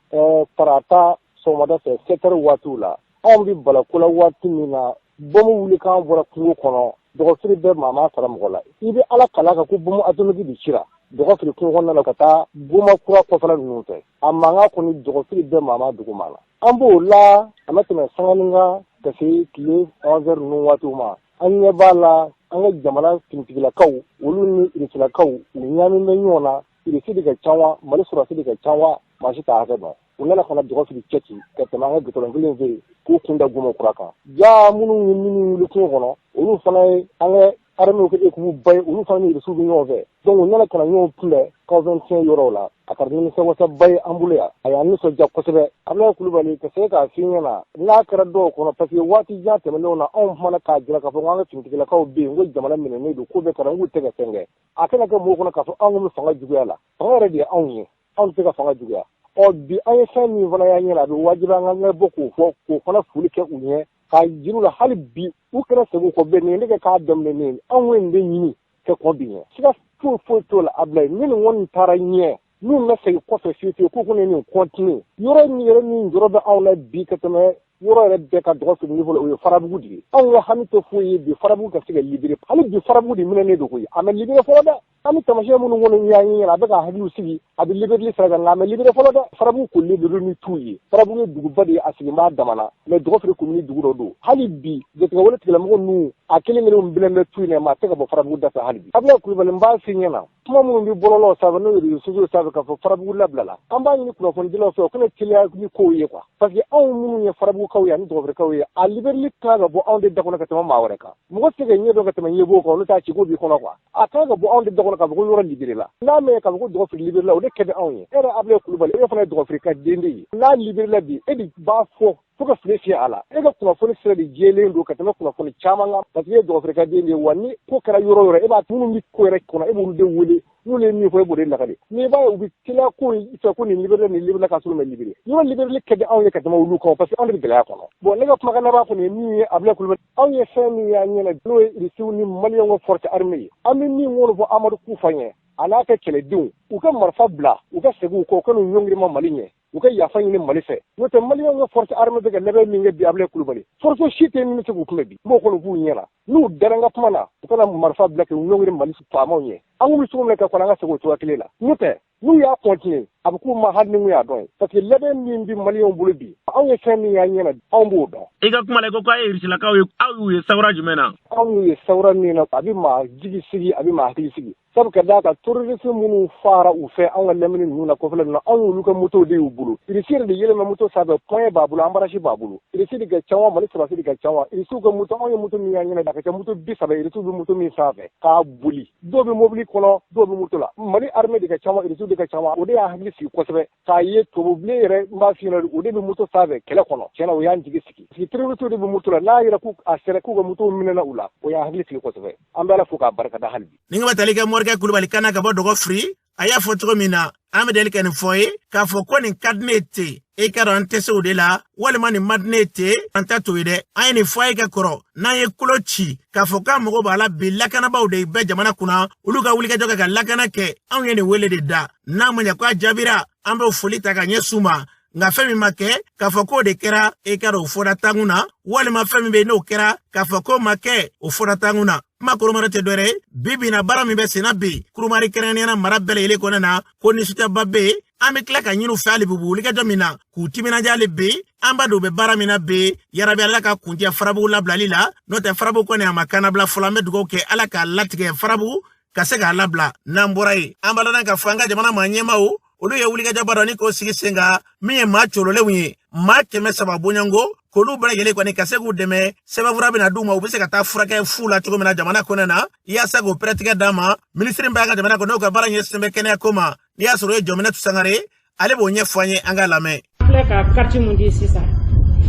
Speaker 10: Tarata sɔgɔmada fɛ, 7 heures waatiw la, anw bɛ balako la waati min na, bɔmu wulikan bɔra kungo kɔnɔ. Dɔgɔfiri bɛɛ maa ma sara mɔgɔ la. I bɛ Ala kala kan ko bɔmu atomiki de cira Dɔgɔfiri kungo kɔnɔna la ka taa Gomakura kɔfɛla ninnu fɛ. A mankan kɔni, Dɔgɔfiri bɛɛ maa ma dugu maa la. An b'o la, a ma tɛmɛ sanganin kan ka se tile 11 heures ninnu waatiw ma, an ɲɛ b'a la an ka jamana finitigilakaw, olu ni irisilakaw, u ɲaamin bɛ ɲɔgɔn na. Irisi de ka ca wa, Mali sɔrɔdasi de ka ca wa, maa si t'a hakɛ dɔn. U nana ka na Dɔgɔfiri cɛ ci ka tɛmɛ an ka gitɔrɔn kelen fɛ yen, k'u kun da Gomakura kan. Ja minnu ye minnu wuli kungo kɔnɔ, olu fana ye an ka armée kɛ équipe ba ye, olu fana ni irisiw bɛ ɲɔgɔn fɛ. Donc u nana ka na ɲɔgɔn kunbɛn Camp 21 yɔrɔw la. A kɛra nimisiwasaba ye an bolo yan, a y'an nisɔndiya kosɛbɛ. Abulayi Kulubali, ka se k'a f'i ɲɛna n'a kɛra dɔw kɔnɔ, parce que waati jan tɛmɛnenw na, anw kumana k'a jira k'a fɔ ko an ka finitigilakaw bɛ yen, ko jamana minɛnen don, ko bɛɛ kɛra, n k'u tɛ ka fɛn kɛ. A kana kɛ mɔgɔw kɔnɔ k'a fɔ anw bɛ fanga juguya la. Fanga yɛrɛ de ye anw ye, anw tɛ ka fanga juguya. Ɔ bi, an ye fɛn min fana y'an ɲɛna, a bɛ wajibi an ka bɔ k'o fɔ, k'o fana foli kɛ u ɲɛ, k'a jira u la hali bi u kɛra segin kɔ bɛɛ nin ne kɛ k'a daminɛ nin. Anw ye nin de ɲini kɛ kɔn bi ɲɛ, siga foyi foyi t'o la. Abulayi, ni nin kɔni taara ɲɛ, n'u ma segin kɔfɛ fiyewu fiyewu, k'u kɔni nin continuer, yɔrɔ min yɛrɛ min jɔrɔ bɛ anw na bi ka tɛmɛ yɔrɔ yɛrɛ bɛɛ ka Dɔgɔfiri niveau la, o ye Farabugu de ye. Anw ka hami tɛ foyi ye bi Farabugu ka se ka libérer. Hali bi Farabugu de minɛnen don koyi, a ma libérer fɔlɔ dɛ. An bɛ taamasiyɛn minnu kɔni y'an ɲɛ, a bɛ ka hakiliw sigi, a bɛ libéreli sira kan, nka a ma libéré fɔlɔ dɛ. Farabugu kolilen don ni tu ye. Farabugu ye duguba de ye, a sigin b'a damana, mais Dɔgɔfiri commune dugu dɔ don. Hali bi jatigɛwale tigilamɔgɔ ninnu, a kelen kelen bilen bɛ tu in na, maa tɛ ka bɔ Farabugu da fɛ hali bi. Abulayi Kulubali, n b'a f'i ɲɛna, kuma minnu bɛ bɔlɔlɔ sanfɛ, n'o ye réseaux sociaux sanfɛ, k'a fɔ Farabugu labila la, an b'a ɲini kunnafonidilaw fɛ, o kana teliya ni kow ye quoi, parce que anw minnu ye Farabugukaw ye ani Dɔgɔfirikaw ye, a libéreli kan ka bɔ anw de da kɔnɔ ka tɛmɛ maa wɛrɛ kan. Mɔgɔ tɛ se ka ɲɛ dɔn ka tɛmɛ ɲɛbɔ kan, olu t'a ci ko b'i kɔnɔ quoi. A kan ka bɔ anw de da kɔnɔ k'a fɔ ko yɔrɔ libéré la. N'a mɛn k'a fɔ ko Dɔgɔfiri libéré la, o de ka di anw ye. E yɛrɛ Abulayi Kulubali, e fana ye Dɔgɔfiri ka den de ye. N'a libéré la bi, e de b'a fɔ fo ka file fiyɛ a la. E ka kunnafoni sira de jɛlen don ka tɛmɛ kunnafoni caman kan, parce que e ye Dɔgɔfiri ka den de ye. Wa ni ko kɛra yɔrɔ o yɔrɔ, e b'a minnu bɛ ko yɛrɛ kɔnɔ, e b'olu de wele. N'olu ye min fɔ, e b'o de lakale. N'i b'a ye u bɛ teliya ko fɛ ko nin libéré, nin libéré, k'a sɔrɔ ma libéré, yɔrɔ libéré ka di anw ye ka tɛmɛ olu kan, parce que anw de bɛ gɛlɛya kɔnɔ. Bon, ne ka kumakan laban kɔni ye min ye, Abulayi Kulubali, anw ye fɛn min y'an ɲɛna, n'o ye Irisiw ni Maliyɛnw ka force armée ye, an bɛ min kɔni fɔ Amadu Kufa ɲɛ a n'a ka kɛlɛdenw, u ka marifa bila, u ka segin u kɔ, u ka n'u ɲɔngiri ma Mali ɲɛ, u ka yafa ɲini Mali fɛ. N'o tɛ, Maliyɛnw ka force armée bɛ ka labɛn min kɛ bi, Abulayi Kulubali, force si tɛ min bɛ se k'u kunbɛn bi. N b'o kɔni f'u ɲɛna, n'u dara n ka kuma na, u kana marifa bila k'u ɲɔngiri Mali faamaw ɲɛ. An kun bɛ cogo min na ka kɔnɔ, an ka segin o cogoya kelen la. N'o tɛ, n'u y'a continuer, a bɛ k'u ma hali ni mun y'a dɔn ye, parce que labɛn min bɛ Maliyɛnw bolo bi, anw ye fɛn min y'an ɲɛna, anw b'o dɔn.
Speaker 2: I ka kuma la, i ko k'a ye Irisilakaw ye, aw y'u ye sawura jumɛn na?
Speaker 10: Anw y'u ye sawura min na, a bɛ maa jigi sigi, a bɛ maa hakili sigi, sabu ka d'a kan terroriste minnu fara u fɛ anw ka lamini ninnu na, kɔfɛla ninnu na, anw y'olu ka motow de y'u bolo. Irisi yɛrɛ de yɛlɛma moto sanfɛ, pɔɲɛ b'a bolo, embrayage b'a bolo. Irisi de ka ca wa, Mali sɔrɔdasi de ka ca wa? Irisiw ka moto, anw ye moto min y'an ɲɛna, a ka ca moto 30, Irisiw bɛ moto min sanfɛ k'a boli, dɔw bɛ mobili kɔnɔ, dɔw bɛ moto la. Mali armée de ka ca wa, Irisiw de ka ca wa? O de y'an hakili sigi kosɛbɛ k'a ye tubabubilen yɛrɛ, n b'a f'i ɲɛna, o de bɛ moto sanfɛ kɛlɛ kɔnɔ. Tiɲɛna, o y'an jigi sigi, parce que terroriste de bɛ moto la. N'a yɛrɛ k'u a sera k'u ka motow minɛna u la, o y'an hakili sigi kosɛbɛ. An bɛ Ala fo k'a barikada hali bi.
Speaker 2: Ni ka tali kɛ Morikɛ Kulubali kana ka bɔ Dɔgɔfiri, a y'a fɔ cogo min na, an bɛ deli ka nin fɔ ye k'a fɔ ko nin ka di ne ye ten, e ka dɔn an tɛ se o de la, walima nin man di ne ye ten, an tɛ to ye dɛ. An ye nin fɔ a ye ka kɔrɔ, n'an ye kulo ci k'a fɔ k'an mago b'a la bi, lakanabaaw de bɛ jamana kunna, olu ka wulikajɔ kɛ ka lakana kɛ. Anw ye nin wele de da, n'a ma ɲɛ ko a jaabira, an b'o foli ta ka ɲɛsin u ma. Nka fɛn min ma kɛ k'a fɔ k'o de kɛra, e ka o fɔra tankun na, walima fɛn min bɛ yen n'o kɛra k'a fɔ k'o ma kɛ, o fɔra tankun na. Kuma koromara tɛ dɔwɛrɛ ye. Bi bi in na, baara min bɛ senna bi Kurumari, kɛrɛnkɛrɛnnenya la mara bɛɛ lajɛlen kɔnɔ na, ko nisɔndiyaba bɛ yen. An bɛ tila ka ɲini u fɛ hali bi, wulikajɔ min na k'u timinadiya hali bi, an b'a dɔn u bɛ baara min na bi. Yarabi, Ala ka kuncɛ Farabugu labilali la. N'o tɛ, Farabugu kɔni a ma kannabila fɔlɔ. An bɛ dugawu kɛ Ala k'a latigɛ Farabugu ka se k'a labila. N'an bɔra yen, an b'a ladɔn k'a fɔ an ka jamana maa ɲɛmaaw, olu ye wulikajɔba dɔ ni k'o sigi sen kan, min ye maa cololenw ye, maa 300 bɔɲɔgɔnko, k'olu bɛɛ lajɛlen kɔni ka se k'u dɛmɛ. Sɛbɛnfura bɛna d'u ma, u bɛ se ka taa furakɛ fu la cogo min na jamana kɔnɔ na, yaasa k'o pɛrɛtigɛ d'a ma. Minisiri b'a ka jamana kɔnɔ, n'o ka baara ɲɛsin bɛ kɛnɛya ko ma, n'i y'a sɔrɔ o ye Jɔminɛtu Sangare, ale b'o ɲɛfɔ an ye, an k'a lamɛn.
Speaker 11: Filɛ ka kariti mun di sisan,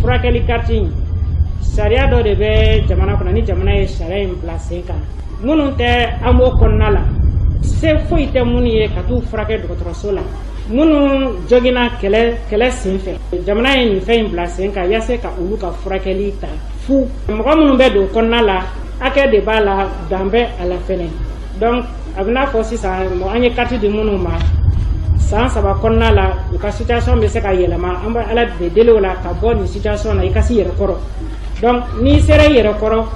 Speaker 11: furakɛli kariti in, sariya dɔ de bɛ jamana kɔnɔ. Ni jamana ye sariya in bila sen kan, minnu tɛ AMO kɔnɔna la, se foyi tɛ minnu ye ka t'u furakɛ dɔgɔtɔrɔso la, minnu joginna kɛlɛ sen fɛ, jamana ye nin fɛn in bila sen kan yaasa ka olu ka furakɛli ta fu. Mɔgɔ minnu bɛ don kɔnɔna la, hakɛ de b'a la, dan bɛ a la fɛnɛ. Donc a bɛ n'a fɔ sisan, an ye kariti di minnu ma, san 3 kɔnɔna la, u ka situation bɛ se ka yɛlɛma. An bɛ Ala de deli o la ka bɔ nin situation na, i ka s'i yɛrɛ kɔrɔ. Donc n'i sera i yɛrɛ kɔrɔ,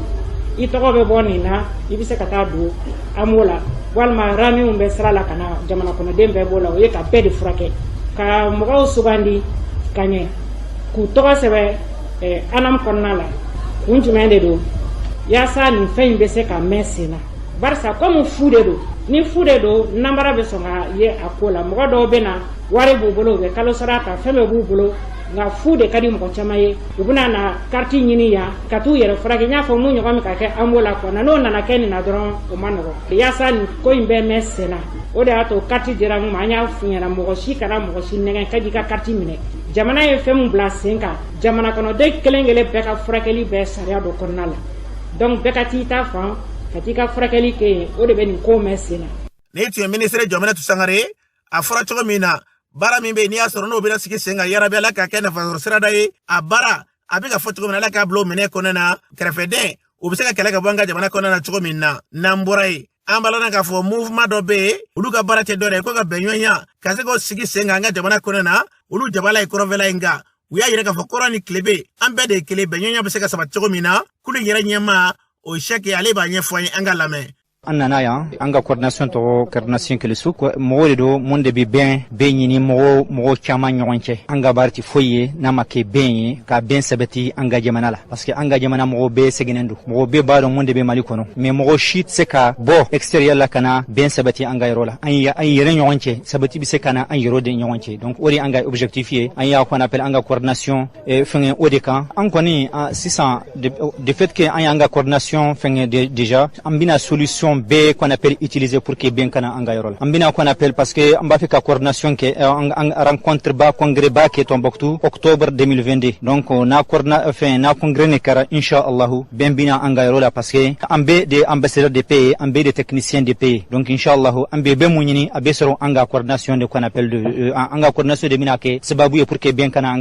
Speaker 11: i tɔgɔ bɛ bɔ nin na, i bɛ se ka taa don AMO la, walima RAMU bɛ sira la ka na jamana kɔnɔden bɛɛ b'o la. O ye ka bɛɛ de furakɛ, ka mɔgɔw sugandi ka ɲɛ, k'u tɔgɔ sɛbɛn ANAM kɔnɔna la. Kun jumɛn de don? Yaasa nin fɛn in bɛ se ka mɛn sen na, barisa komi fu de don, ni fu de don, namara bɛ sɔn ka ye a ko la. Mɔgɔ dɔw bɛ na, wari b'u bolo, u bɛ kalo sara ta, fɛn bɛɛ b'u bolo, nka fu de ka di mɔgɔ caman ye. U bɛna na kariti ɲini yan ka t'u yɛrɛ furakɛ. N y'a fɔ mun ɲɔgɔn bɛ ka kɛ AMO la kɔnɔ, n'o nana kɛ nin na dɔrɔn, o ma nɔgɔ. Yaasa nin ko in bɛɛ mɛn sen na, o de y'a to kariti dira mun ma. An y'a f'u ɲɛna, mɔgɔ si kana mɔgɔ si nɛgɛn ka k'i ka kariti minɛ. Jamana ye fɛn min bila sen kan, jamana kɔnɔden kelen kelen bɛɛ ka furakɛli bɛɛ sariya dɔ kɔnɔna la. Donc bɛɛ ka t'i ta fan ka t'i ka furakɛli kɛ yen, o de bɛ nin ko mɛn sen na.
Speaker 2: Nin tun ye minisiri Jɔminɛtu Sangare. A fɔra cogo min na, baara min bɛ yen n'i y'a sɔrɔ n'o bɛna sigi sen kan, yarabi, Ala k'a kɛ nafasɔrɔ sirada ye. A baara a bɛ ka fɔ cogo min na, Ala k'a bila o minɛ kɔnɔna na, kɛrɛfɛdɛn o bɛ se ka kɛlɛ ka bɔ an ka jamana kɔnɔna na cogo min na. N'an bɔra yen, an b'a lɔn k'a fɔ mouvement dɔ bɛ yen, olu ka baara tɛ dɔwɛrɛ ye ko ka bɛnɲɔgɔnya ka se k'o sigi sen kan an ka jamana kɔnɔna na. Olu jabala ye kɔrɔnfɛla in kan, u y'a yira k'a fɔ kɔrɔn ni tilebe, an bɛɛ de ye kelen, bɛnɲɔgɔnya bɛ se ka sabati cogo min na. Kulu in yɛrɛ ɲɛmaa, o ye Sɛki, ale b'a ɲɛfɔ an ye, an ka lamɛn.
Speaker 12: An nana yan, an ka coordination tɔgɔ coordination Kelesu. Mɔgɔw de don mun de bɛ bɛn bɛn ɲini mɔgɔ mɔgɔ caman ɲɔgɔn cɛ. An ka baara tɛ foyi ye n'a ma kɛ bɛn ye, ka bɛn sabati an ka jamana la, parce que an ka jamana mɔgɔw bɛɛ sɛgɛnnen don, mɔgɔw bɛɛ b'a dɔn mun de bɛ Mali kɔnɔ, mais mɔgɔ si tɛ se ka bɔ extérieur la ka na bɛn sabati an ka yɔrɔ la. An yɛrɛ ɲɔgɔn cɛ, sabati bɛ se ka na an yɛrɛ de ɲɔgɔn cɛ. Donc o de an ka objectif ye. An y'a qu'on appelle an ka coordination fɛngɛ o de kan. An kɔni sisan, de fait que an y'an ka coordination fɛngɛ déjà, an bɛna solution bɛɛ qu'on appelle utiliser pour que bɛn kana an ka yɔrɔ la. An bɛna qu'on appelle, parce que an b'a fɛ ka coordination kɛ, an rencontre ba, congrès ba kɛ Tombouctou octobre 2022. Donc n'a coordina fɛn n'a congrès ne kɛra, inshallah bɛn bɛna an ka yɔrɔ la, parce que an bɛɛ de ambassadeur de paix, an bɛɛ de technicien de paix. Donc inshallah an bɛ bɛn mun ɲini, a bɛ sɔrɔ an ka coordination de qu'on appelle de an ka coordination de bɛna kɛ sababu ye pour que bɛn kana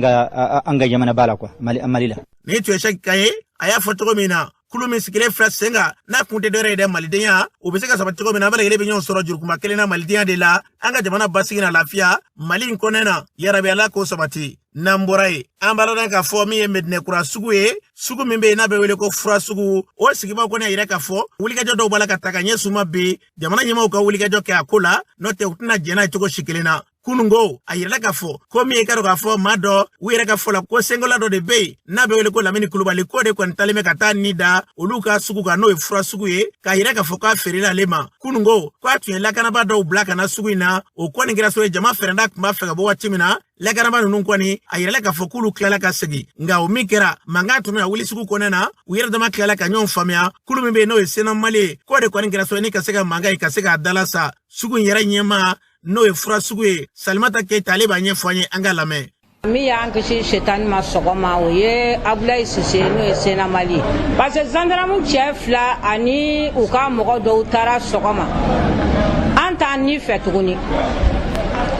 Speaker 12: an ka jamana ba la quoi, Mali la.
Speaker 2: Nin tun ye Sɛki kan ye. A y'a fɔ cogo min na, kulu min sigilen filɛ sen kan, n'a kun tɛ dɔwɛrɛ ye dɛ, malidenya o bɛ se ka sabati cogo min na, an bɛɛ lajɛlen bɛ ɲɔgɔn sɔrɔ jurukunba kelen na malidenya de la, an ka jamana basigi na lafiya Mali in kɔnɛ na. Yarabi, Ala k'o sabati. N'an bɔra yen, an b'a lɔn k'a fɔ min ye Medinɛkura sugu ye, sugu min bɛ yen n'a bɛ wele ko fura sugu, o sigibaw kɔni y'a yira k'a fɔ wulikajɔ dɔw b'a la ka ta ka ɲɛsin u ma bi. Jamana ɲɛmaaw ka wulikajɔ kɛ a ko la, n'o tɛ u tɛna jɛn n'a ye cogo si kelen na. Kununko a yirala k'a fɔ ko min ye ka dɔn k'a fɔ maa dɔ, u yɛrɛ ka fɔ la ko senkola dɔ de bɛ yen n'a bɛ wele ko Lamini Kulubali, k'o de kɔni talen bɛ ka taa ni da olu ka sugu kan, n'o ye fura sugu ye, k'a yira k'a fɔ k'a feerela ale ma. Kununko k'a tun ye lakanaba dɔw bila ka na sugu in na, o kɔni kɛra so ye jama fɛrɛnda tun b'a fɛ ka bɔ waati min na, lakanaba ninnu kɔni a yirala k'a fɔ k'olu tilala ka segin. Nka o min kɛra, mankan tun bɛna wuli sugu kɔnɛ na, u yɛrɛ dama tilala ka ɲɔgɔn faamuya. Kulu min bɛ yen n'o ye Sena Mali ye, k'o de kɔni kɛra so ye ni ka se ka mankan in ka se k'a dala sa. Sugu in yɛrɛ ɲɛmaa, n'o ye fura sugu ye, Salimata Keyita, ale b'a ɲɛfɔ an ye, an ka lamɛn.
Speaker 13: Min y'an kisi setani ma sɔgɔma, o ye Abulayi Sise, n'o ye Sena Mali, parce que zandaramu cɛ fila ani u ka mɔgɔ dɔw taara sɔgɔma. An t'an ni fɛ tuguni,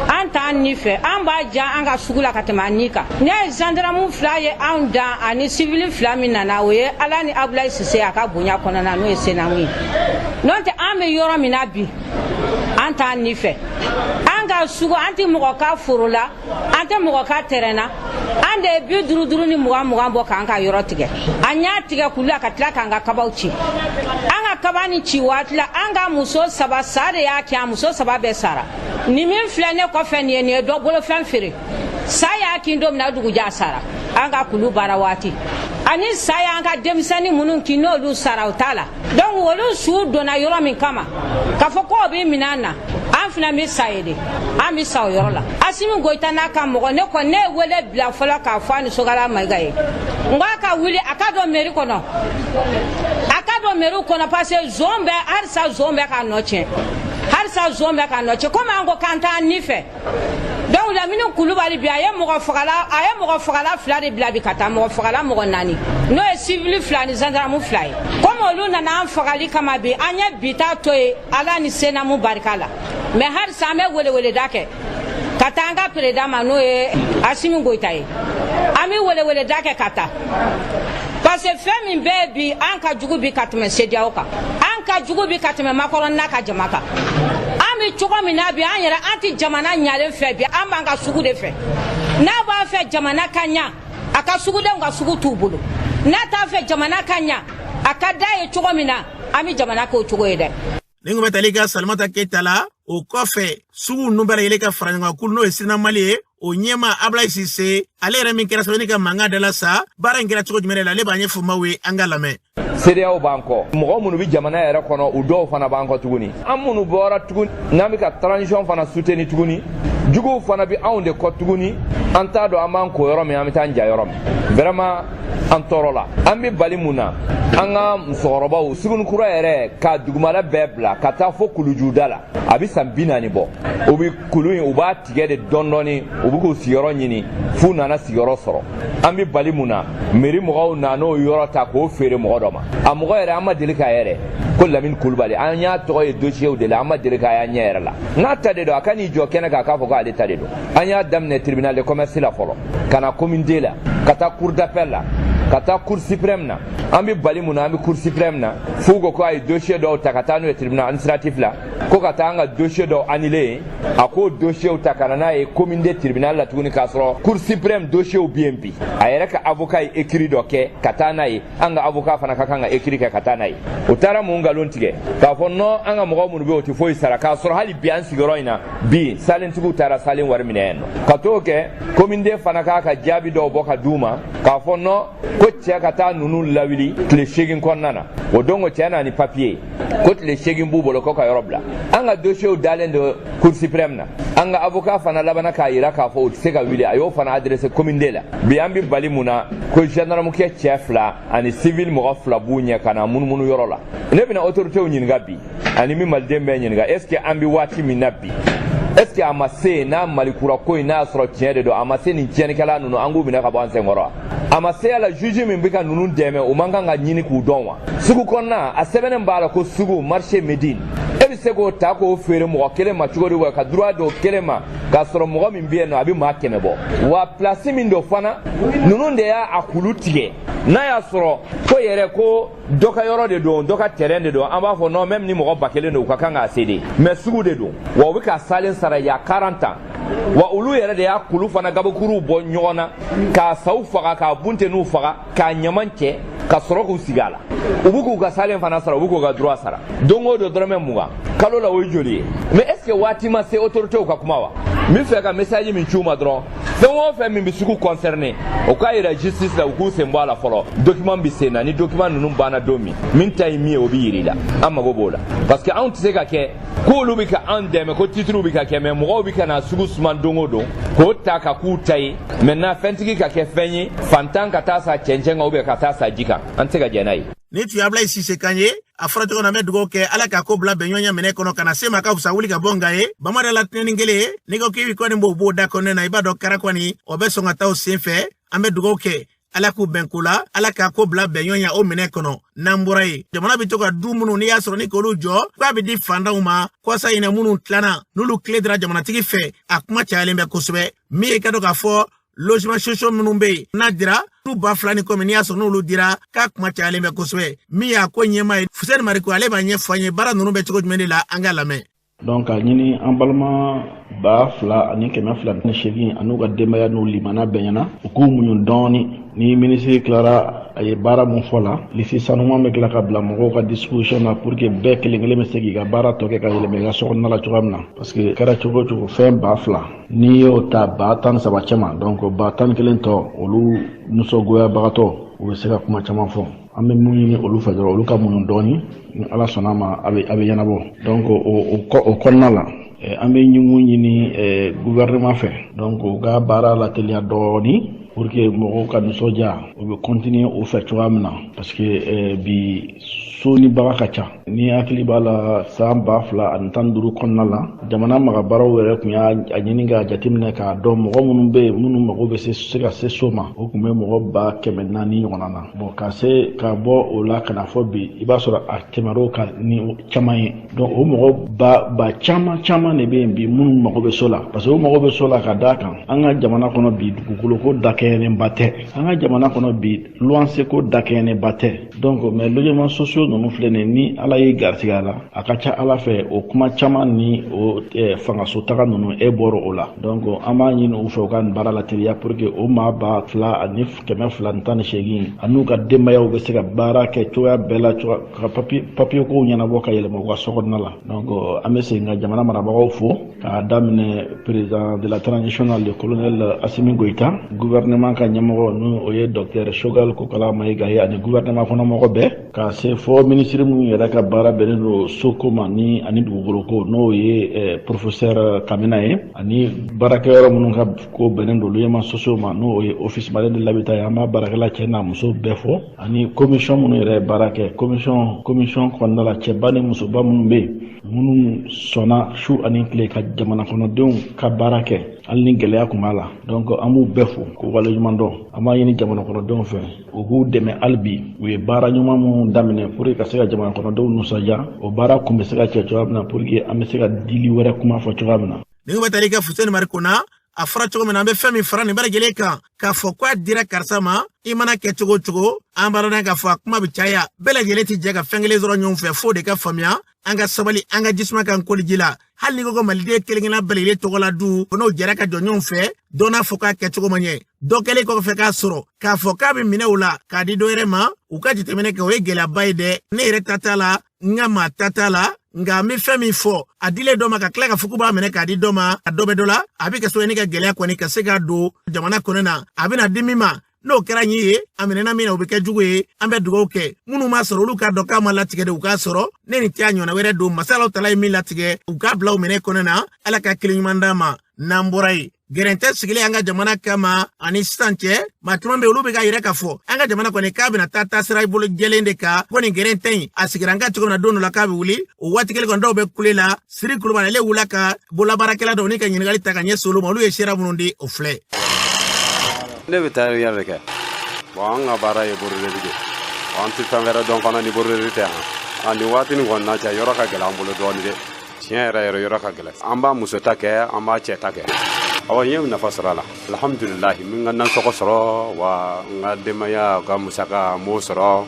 Speaker 13: an t'an ni fɛ, an b'a ja an ka sugu la ka tɛmɛ an ni kan. Ne ye zandaramu fila ye anw dan ani sivili fila min nana, o ye Ala ni Abulayi Sise a ka bonya kɔnɔna, n'o ye Senamu ye. N'o tɛ, an bɛ yɔrɔ min na bi, an t'an ni fɛ, an ka ka sugu, an tɛ mɔgɔ ka foro la, an tɛ mɔgɔ ka terrain na. An de ye 50 50 ni 20 20 bɔ k'an ka yɔrɔ tigɛ. An y'a tigɛ kulu la ka tila k'an ka kabaw ci. An ka kaba ni ci waati la, an ka muso saba sa de y'a kɛ, a muso saba bɛɛ sara. Nin min filɛ ne kɔfɛ nin ye, nin ye dɔ bolofɛn feere. Sa y'a kin don min na, dugujɛ a sara. An ka kulu baara waati ani sa y'an ka denmisɛnnin minnu kin, n'olu sara, o t'a la. Donc olu su donna yɔrɔ min kama k'a fɔ k'o bɛ minɛ an na, an fana bɛ sa ye de, an bɛ sa o yɔrɔ la. Asimi Goyita n'a ka mɔgɔ, ne kɔni ne ye wele bila fɔlɔ k'a fɔ a ni Sogala Mayiga ye, n k'a ka wuli a ka don mairie kɔnɔ, a ka don mairie kɔnɔ, parce que zon bɛ halisa, zon bɛ k'a nɔ tiɲɛ halisa, zon bɛ k'a nɔ tiɲɛ. Komi an ko k'an t'an ni fɛ. Donc Lamini Kulubali bi, a ye mɔgɔ fagala, a ye mɔgɔ fagala fila de bila bi ka taa, mɔgɔ fagala mɔgɔ naani, n'o ye civil fila ni gendarme fila ye. Komi olu nana an fagali kama bi, an ye bi ta to yen Ala ni Senamu barika la. Mais halisa an bɛ weleweleda kɛ ka taa an ka président ma, n'o ye Asimi Goyita ye. An bɛ weleweleda kɛ ka taa, parce que fɛn min bɛ bi, an ka jugu bi ka tɛmɛ CEDEAO kan, an ka jugu bi ka tɛmɛ Macron n'a ka jama kan. An bɛ cogo min na bi, an yɛrɛ an tɛ jamana ɲalen fɛ bi, an b'an ka sugu de fɛ. N'a b'a fɛ jamana ka ɲa, a ka sugudenw ka sugu t'u bolo. N'a t'a fɛ jamana ka ɲa, a ka d'a ye cogo min na, an bɛ jamana k'o cogo ye dɛ.
Speaker 2: Nin kun bɛ tali kɛ Salimata Keyita la. O kɔfɛ, sugu ninnu bɛɛ lajɛlen ka fara ɲɔgɔn kan kulu, n'o ye Sina Mali ye, o ɲɛma Abulayi Sise, ale yɛrɛ min kɛra sɛbɛnni ka mankan da la sa, baara in kɛra cogo jumɛn de la, ale b'a ɲɛfɔ maaw ye, an ka lamɛn.
Speaker 14: CEDEAO b'an kɔ, mɔgɔ minnu bɛ jamana yɛrɛ kɔnɔ, u dɔw fana b'an kɔ tuguni. An minnu bɔra tuguni, n'an bɛ ka transition fana soutenir tuguni, juguw fana bɛ anw de kɔ tuguni. An t'a dɔn an b'an ko yɔrɔ min, an bɛ taa an ja yɔrɔ min. Vraiment, an tɔɔrɔ la. An bɛ bali mun na? An ka musokɔrɔbaw, Sugunikura yɛrɛ ka dugumala bɛɛ bila ka taa fo kulujuda la, a bɛ san 40 bɔ. U bɛ kulu in, u b'a tigɛ de dɔɔni dɔɔni, u bɛ k'u sigiyɔrɔ ɲini f'u nana sigiyɔrɔ sɔrɔ. An bɛ bali mun na? Mairie mɔgɔw nan'o yɔrɔ ta k'o feere mɔgɔ dɔ ma. A mɔgɔ yɛrɛ, an ma deli k'a yɛrɛ ko Lamini Kulubali, an y'a tɔgɔ ye dossier de la, an ma deli k'a y'a ɲɛ yɛrɛ la. N'a ta de don, a ka n'i jɔ kɛnɛ kan k'a fɔ k'ale ta de don. An y'a daminɛ tribunal de commerce la fɔlɔ, ka na commune D la, ka taa cour d'appel la, ka taa cour suprême na. An bɛ bali mun na? An bɛ cour suprême na f'u ko k'a ye dossier dɔw ta ka taa n'u ye tribunal administratif la, ko ka taa an ka dossier dɔw annulé yen. A k'o dossier ta ka na n'a ye commune D tribunal la tuguni, k'a sɔrɔ cour suprême dossier bɛ yen bi. A yɛrɛ ka avocat ye écrit dɔ kɛ ka taa n'a ye, an ka avocat fana ka kan ka écrit kɛ ka taa n'a ye. U taara mun nkalon tigɛ k'a fɔ non, an ka mɔgɔ minnu bɛ yen, o tɛ foyi sara, k'a sɔrɔ hali bi an sigiyɔrɔ in na bi, salentigiw taara salen wari minɛ yen nɔ. Ka t'o kɛ, commune D fana k'a ka jaabi dɔw bɔ ka d'u ma k'a fɔ non, ko cɛ ka taa ninnu lawuli tile 8 kɔnɔna na. O don ko cɛ n'a ni papiye ko tile 8 b'u bolo ko ka yɔrɔ bila. An ka dossier dalen don cour suprême na. An ka avocat fana labana k'a yira k'a fɔ u tɛ se ka wuli. A y'o fana adressé commune D la. Bi an bɛ bali mun na? Ko gendarme kɛ cɛ fila ani civil mɔgɔ fila b'u ɲɛ ka na munumunu yɔrɔ la. Ne bɛna autorités ɲininka bi, ani min maliden bɛɛ ɲininka: est ce que an bɛ waati min na bi, est ce que a ma se n'a Malikura ko in, n'a y'a sɔrɔ tiɲɛ de don, a ma se nin tiɲɛnikɛla ninnu an k'u minɛ ka bɔ an senkɔrɔ wa? A ma se yala juge min bɛ ka ninnu dɛmɛ, o man kan ka ɲini k'u dɔn wa? Sugu kɔnɔna, a sɛbɛnnen b'a la ko sugu marché Médine. E bɛ se k'o ta k'o feere mɔgɔ kelen ma cogo di wa, ka droit d'o kelen ma, k'a sɔrɔ mɔgɔ min bɛ yen nɔ, a bɛ maa 100 bɔ wa? Place min don fana, ninnu de y'a a kulu tigɛ. N'a y'a sɔrɔ ko yɛrɛ ko dɔ ka yɔrɔ de don, dɔ ka terrain de don, an b'a fɔ non, même ni mɔgɔ 1000 don, u ka kan k'a céder. Mais sugu de don wa, u bɛ ka salen sara il y a 40 ans wa. Olu yɛrɛ de y'a kulu fana gabakuruw bɔ ɲɔgɔn na, k'a saw faga, k'a bunteniw faga, k'a ɲaman cɛ ka sɔrɔ k'u sigi a la. U bɛ k'u ka salen fana sara, u bɛ k'u ka droit sara don o don, dɔrɔmɛ 20 kalo la, o ye joli ye? Mais est ce que waati ma se autorités ka kuma wa? N bɛ fɛ ka message min ci u ma dɔrɔn, fɛn o fɛn min bɛ sugu concerné, o k'a yira justice la, u k'u sen bɔ a la fɔlɔ. Document bɛ sen na, ni document ninnu banna don min, min ta ye min ye, o bɛ yir'i la. An mago b'o la, parce que anw tɛ se ka kɛ k'olu bɛ ka an dɛmɛ, ko titre bɛ ka kɛ, mais mɔgɔw bɛ ka na sugu suman don o don k'o ta ka k'u ta ye. Maintenant fɛntigi ka kɛ fɛn ye, fantan ka taa sa cɛncɛn kan ou bien ka taa sa ji kan, an tɛ se ka jɛn n'a ye.
Speaker 2: Ni tun ye Abulayi Sise kan ye. A fɔra cogo min na, an bɛ dugawu kɛ Ala k'a ko bila bɛnɲɔgɔnya minɛ kɔnɔ ka na se ma ka fisa wuli ka bɔ. Nka ye bamada la tɛnɛni kelen ye, n'i ko k'i bɛ kɔni b'o b'o da kɔnɔna na, i b'a dɔn kara kɔni o bɛ sɔn ka taa o sen fɛ. An bɛ dugawu kɛ Ala k'u bɛn ko la, Ala k'a ko bila bɛnɲɔgɔnya o minɛ kɔnɔ. N'an bɔra yen, jamana bɛ to ka du minnu n'i y'a sɔrɔ ni k'olu jɔ k'a bɛ di fantanw ma kɔsa in na, minnu tilanna n'olu tile dira jamanatigi fɛ, a kuma cayalen bɛ kosɛbɛ. Min ye ka dɔn k'a fɔ logement sociaux minnu bɛ yen n'a dira du 2000 ni kɔmi, n'i y'a sɔrɔ n'olu dira, k'a kuma cayalen bɛ kosɛbɛ. Min y'a ko ɲɛmaa ye, Fuseni Mariko, ale b'a ɲɛfɔ an ye baara ninnu bɛ cogo jumɛn de la, an k'a lamɛn.
Speaker 15: Donc k'a ɲini an balima 2208 an'u ka denbaya n'u limana bɛɛ ɲɛna, u k'u muɲu dɔɔni. Ni minisiri tilara a ye baara mun fɔ la, liste sanuman bɛ tila ka bila mɔgɔw ka disposition na pour que bɛɛ kelen kelen bɛ se k'i ka baara tɔ kɛ ka yɛlɛma i ka sokɔnɔna la cogoya min na. Parce que kɛra cogo o cogo, fɛn 2000, n'i y'o ta 13 000 cɛma, donc 11 000 tɔ, olu nisɔngoyabagatɔ, u bɛ se ka kuma caman fɔ. An bɛ mun ɲini olu fɛ dɔrɔn, olu ka muɲu dɔɔni. Ni Ala sɔnna a ma, a bɛ ɲɛnabɔ. Donc o kɔnɔna la, an bɛ mun ɲini gouvernement fɛ, donc u ka baara lateliya dɔɔni pour que mɔgɔw ka nisɔndiya o bɛ continuer o fɛ cogoya min na, parce que bi so ni bagan ka ca. Ni hakili b'a la, san 2015 kɔnɔna la, jamana magabaaraw yɛrɛ tun y'a ɲini k'a jateminɛ k'a dɔn mɔgɔ minnu bɛ yen, minnu mago bɛ se ka se so ma, o tun bɛ mɔgɔ 400 000 ɲɔgɔnna na. Bon, ka se ka bɔ o la ka na fɔ bi, i b'a sɔrɔ a tɛmɛr'o kan ni caman ye. Donc o mɔgɔ ba ba caman caman de bɛ yen bi minnu mago bɛ so la, parce que o mago bɛ so la ka d'a kan, an ka jamana kɔnɔ bi, dugukolo ko dakɛɲɛnenba tɛ. An ka jamana kɔnɔ bi, luwanse ko dakɛɲɛnenba tɛ. Donc mais logement sociaux ninnu filɛ nin ye, ni Ala y'i garisɛgɛ a la, a ka ca Ala fɛ, o kuma caman ni o fangaso taga ninnu, e bɔra o la. Donc an b'a ɲini u fɛ, u ka nin baara lateliya pour que o maa 2218 an'u ka denbayaw bɛ se ka baara kɛ cogoya bɛɛ la, ka papier kow ɲɛnabɔ ka yɛlɛma u ka sokɔnɔna la. Donc an bɛ segin ka jamana marabagaw fo, k'a daminɛ président de la transition, le colonel Assimi Goïta, gouvernement ka ɲɛmɔgɔ, n'o o ye docteur Choguel Kokalla Maïga ye, ani gouvernement kɔnɔmɔgɔ bɛɛ, ka se fɔ minisiri minnu yɛrɛ ka baara bɛnnen don soko ma ni ani dugukolo ko, n'o ye professeur Kamina ye, ani baarakɛyɔrɔ minnu ka ko bɛnnen don logement sociaux ma, n'o ye Office malien de l'habitat ye. An b'a baarakɛla cɛ n'a muso bɛɛ fɔ, ani commission minnu yɛrɛ ye baara kɛ, commission kɔnɔna la, cɛba ni musoba minnu bɛ yen, minnu sɔnna su ani tile ka jamana kɔnɔdenw ka baara kɛ, hali ni gɛlɛya tun b'a la. Donc an b'u bɛɛ fo k'u waleɲuman dɔn. An b'a ɲini jamana kɔnɔdenw fɛ, u k'u dɛmɛ hali bi. U ye baara ɲuman minnu daminɛ pour que ka se ka jamana kɔnɔdenw nisɔndiya, o baara kun bɛ se ka cɛ cogoya min na, pour que an bɛ se ka dili wɛrɛ kuma fɔ cogoya min na.
Speaker 2: Nin bɛ tali kɛ Fuseni Mariko na. A fɔra cogo min na, an bɛ fɛn min fara nin bɛɛ lajɛlen kan, k'a fɔ k'a dira karisa ma, i mana kɛ cogo o cogo, an b'a dɔn k'a fɔ a kuma bɛ caya. Bɛɛ lajɛlen tɛ jɛ ka fɛn kelen sɔrɔ ɲɔgɔn fɛ, f'o de ka faamuya. An ka sabali, an ka jisuma k'an koliji la. Hali n'i ko ko maliden kelen kelenna bɛɛ lajɛlen tɔgɔ la du, n'o jɛra ka jɔ ɲɔgɔn fɛ, dɔ n'a fɔ k'a kɛcogo ma ɲɛ, dɔ kɛlen kɔfɛ k'a sɔrɔ k'a fɔ k'a bɛ minɛ o la k'a di dɔ wɛrɛ ma, u ka jateminɛ kɛ, o ye gɛlɛyaba ye dɛ. Ne yɛrɛ ta t'a la, n ka maa ta t'a la, nka n bɛ fɛn min fɔ, a dilen dɔ ma ka tila ka fɔ k'u b'a minɛ k'a di dɔ ma, a dɔ bɛ dɔ la, a bɛ kɛ sababu ye ne ka gɛlɛya kɔni ka se ka don jamana kɔnɔ na. A bɛna di min ma, n'o kɛra ɲi ye, a minɛna min na, o bɛ kɛ jugu ye. An bɛ dugawu kɛ, minnu m'a sɔrɔ, olu k'a dɔn k'a ma latigɛ de, u k'a sɔrɔ. Ne nin tɛ a ɲɔgɔnna wɛrɛ don masalaw tala ye min latigɛ, u k'a bila u minɛ kɔnɔ na. Ala ka kelen ɲuman d'an ma. N'an bɔra yen, gɛrɛntɛ sigilen an ka jamana kama ani sisan cɛ, maa caman bɛ olu bɛ ka yɛrɛ k'a fɔ an ka jamana kɔni k'a bɛna taa taasira bolo jɛlen de kan, ko nin gɛrɛntɛ in a sigira an ka cogo min na, don dɔ la k'a bɛ wuli. O waati kelen kɔni, dɔw bɛ kule la. Siri Kulubali, ale wulila ka bololabaarakɛla dɔw ni ka ɲininkali ta ka ɲɛsin olu ma. Olu ye seereya minnu di, o filɛ.
Speaker 16: Ne bɛ tailleur de kɛ. Bon, an ka baara ye broderie de. An tɛ fɛn wɛrɛ dɔn fana ni broderie tɛ yan. A nin waati nin kɔni na cɛ, yɔrɔ ka gɛlɛn an bolo dɔɔnin dɛ. Tiɲɛ yɛrɛ yɛrɛ, yɔrɔ ka gɛlɛn. An b'a muso ta kɛ, an b'a cɛ ta kɛ. Awɔ, n ye nafa sɔrɔ a la, alhamdulilahi. N ka nasɔngɔ sɔrɔ wa, n ka denbaya ka musaka n b'o sɔrɔ,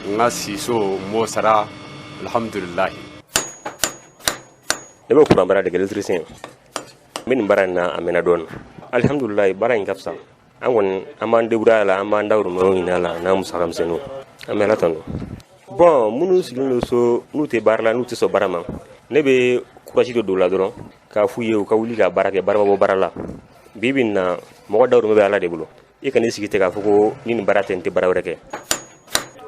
Speaker 16: n ka siso n b'o sara, alhamdulilahi.
Speaker 17: Ne bɛ kuran baara de kɛ, électricien. N bɛ nin baara in na, a mɛnna dɔɔnin, alihamudulilayi. Baara in ka fisa. An kɔni, an b'an débrouiller a la, an b'an dahirimɛw ɲini a la n'a musaka misɛnninw. An bɛ Ala tanu. Bon, minnu sigilen don so, n'u tɛ baara la, n'u tɛ sɔn baara ma, ne bɛ courage dɔ don u la dɔrɔn k'a f'u ye u ka wuli ka baara kɛ. Baara ma bɔ baara la. Bi bi in na, mɔgɔ dahirimɛ bɛ Ala de bolo. I kan'i sigi ten k'a fɔ ko ni nin baara tɛ, n tɛ baara wɛrɛ kɛ.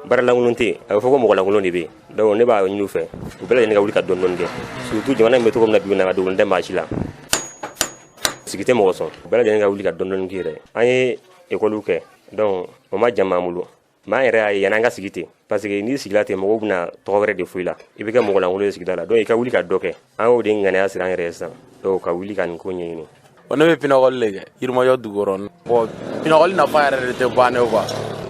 Speaker 17: Baara lankolon tɛ yen, a bɛ fɔ ko mɔgɔ lankolon de bɛ yen. Donc ne b'a ɲini u fɛ, u bɛɛ lajɛlen ka wuli ka dɔɔni dɔɔni kɛ, surtout jamana in bɛ cogo min na bi in na, a dogolen tɛ maa si la, sigi tɛ mɔgɔ sɔn. U bɛɛ lajɛlen ka wuli ka dɔɔni dɔɔni kɛ yɛrɛ. An ye ekɔliw kɛ, donc o ma jama an bolo, mais an yɛrɛ y'a ye, yanni an ka sigi ten, parce que n'i sigila ten, mɔgɔw bɛna tɔgɔ wɛrɛ de fɔ i la, i bɛ kɛ mɔgɔ lankolon ye sigida la. Donc i ka wuli ka dɔ kɛ. An y'o de ŋaniya siri an yɛrɛ ye sisan, donc ka wuli ka nin ko ɲɛɲini.
Speaker 18: Ne bɛ pinɛkɔli de kɛ Yirimajɔ dugukɔrɔ. Bon, pinɛkɔli nafa yɛrɛ de tɛ ban ne quoi,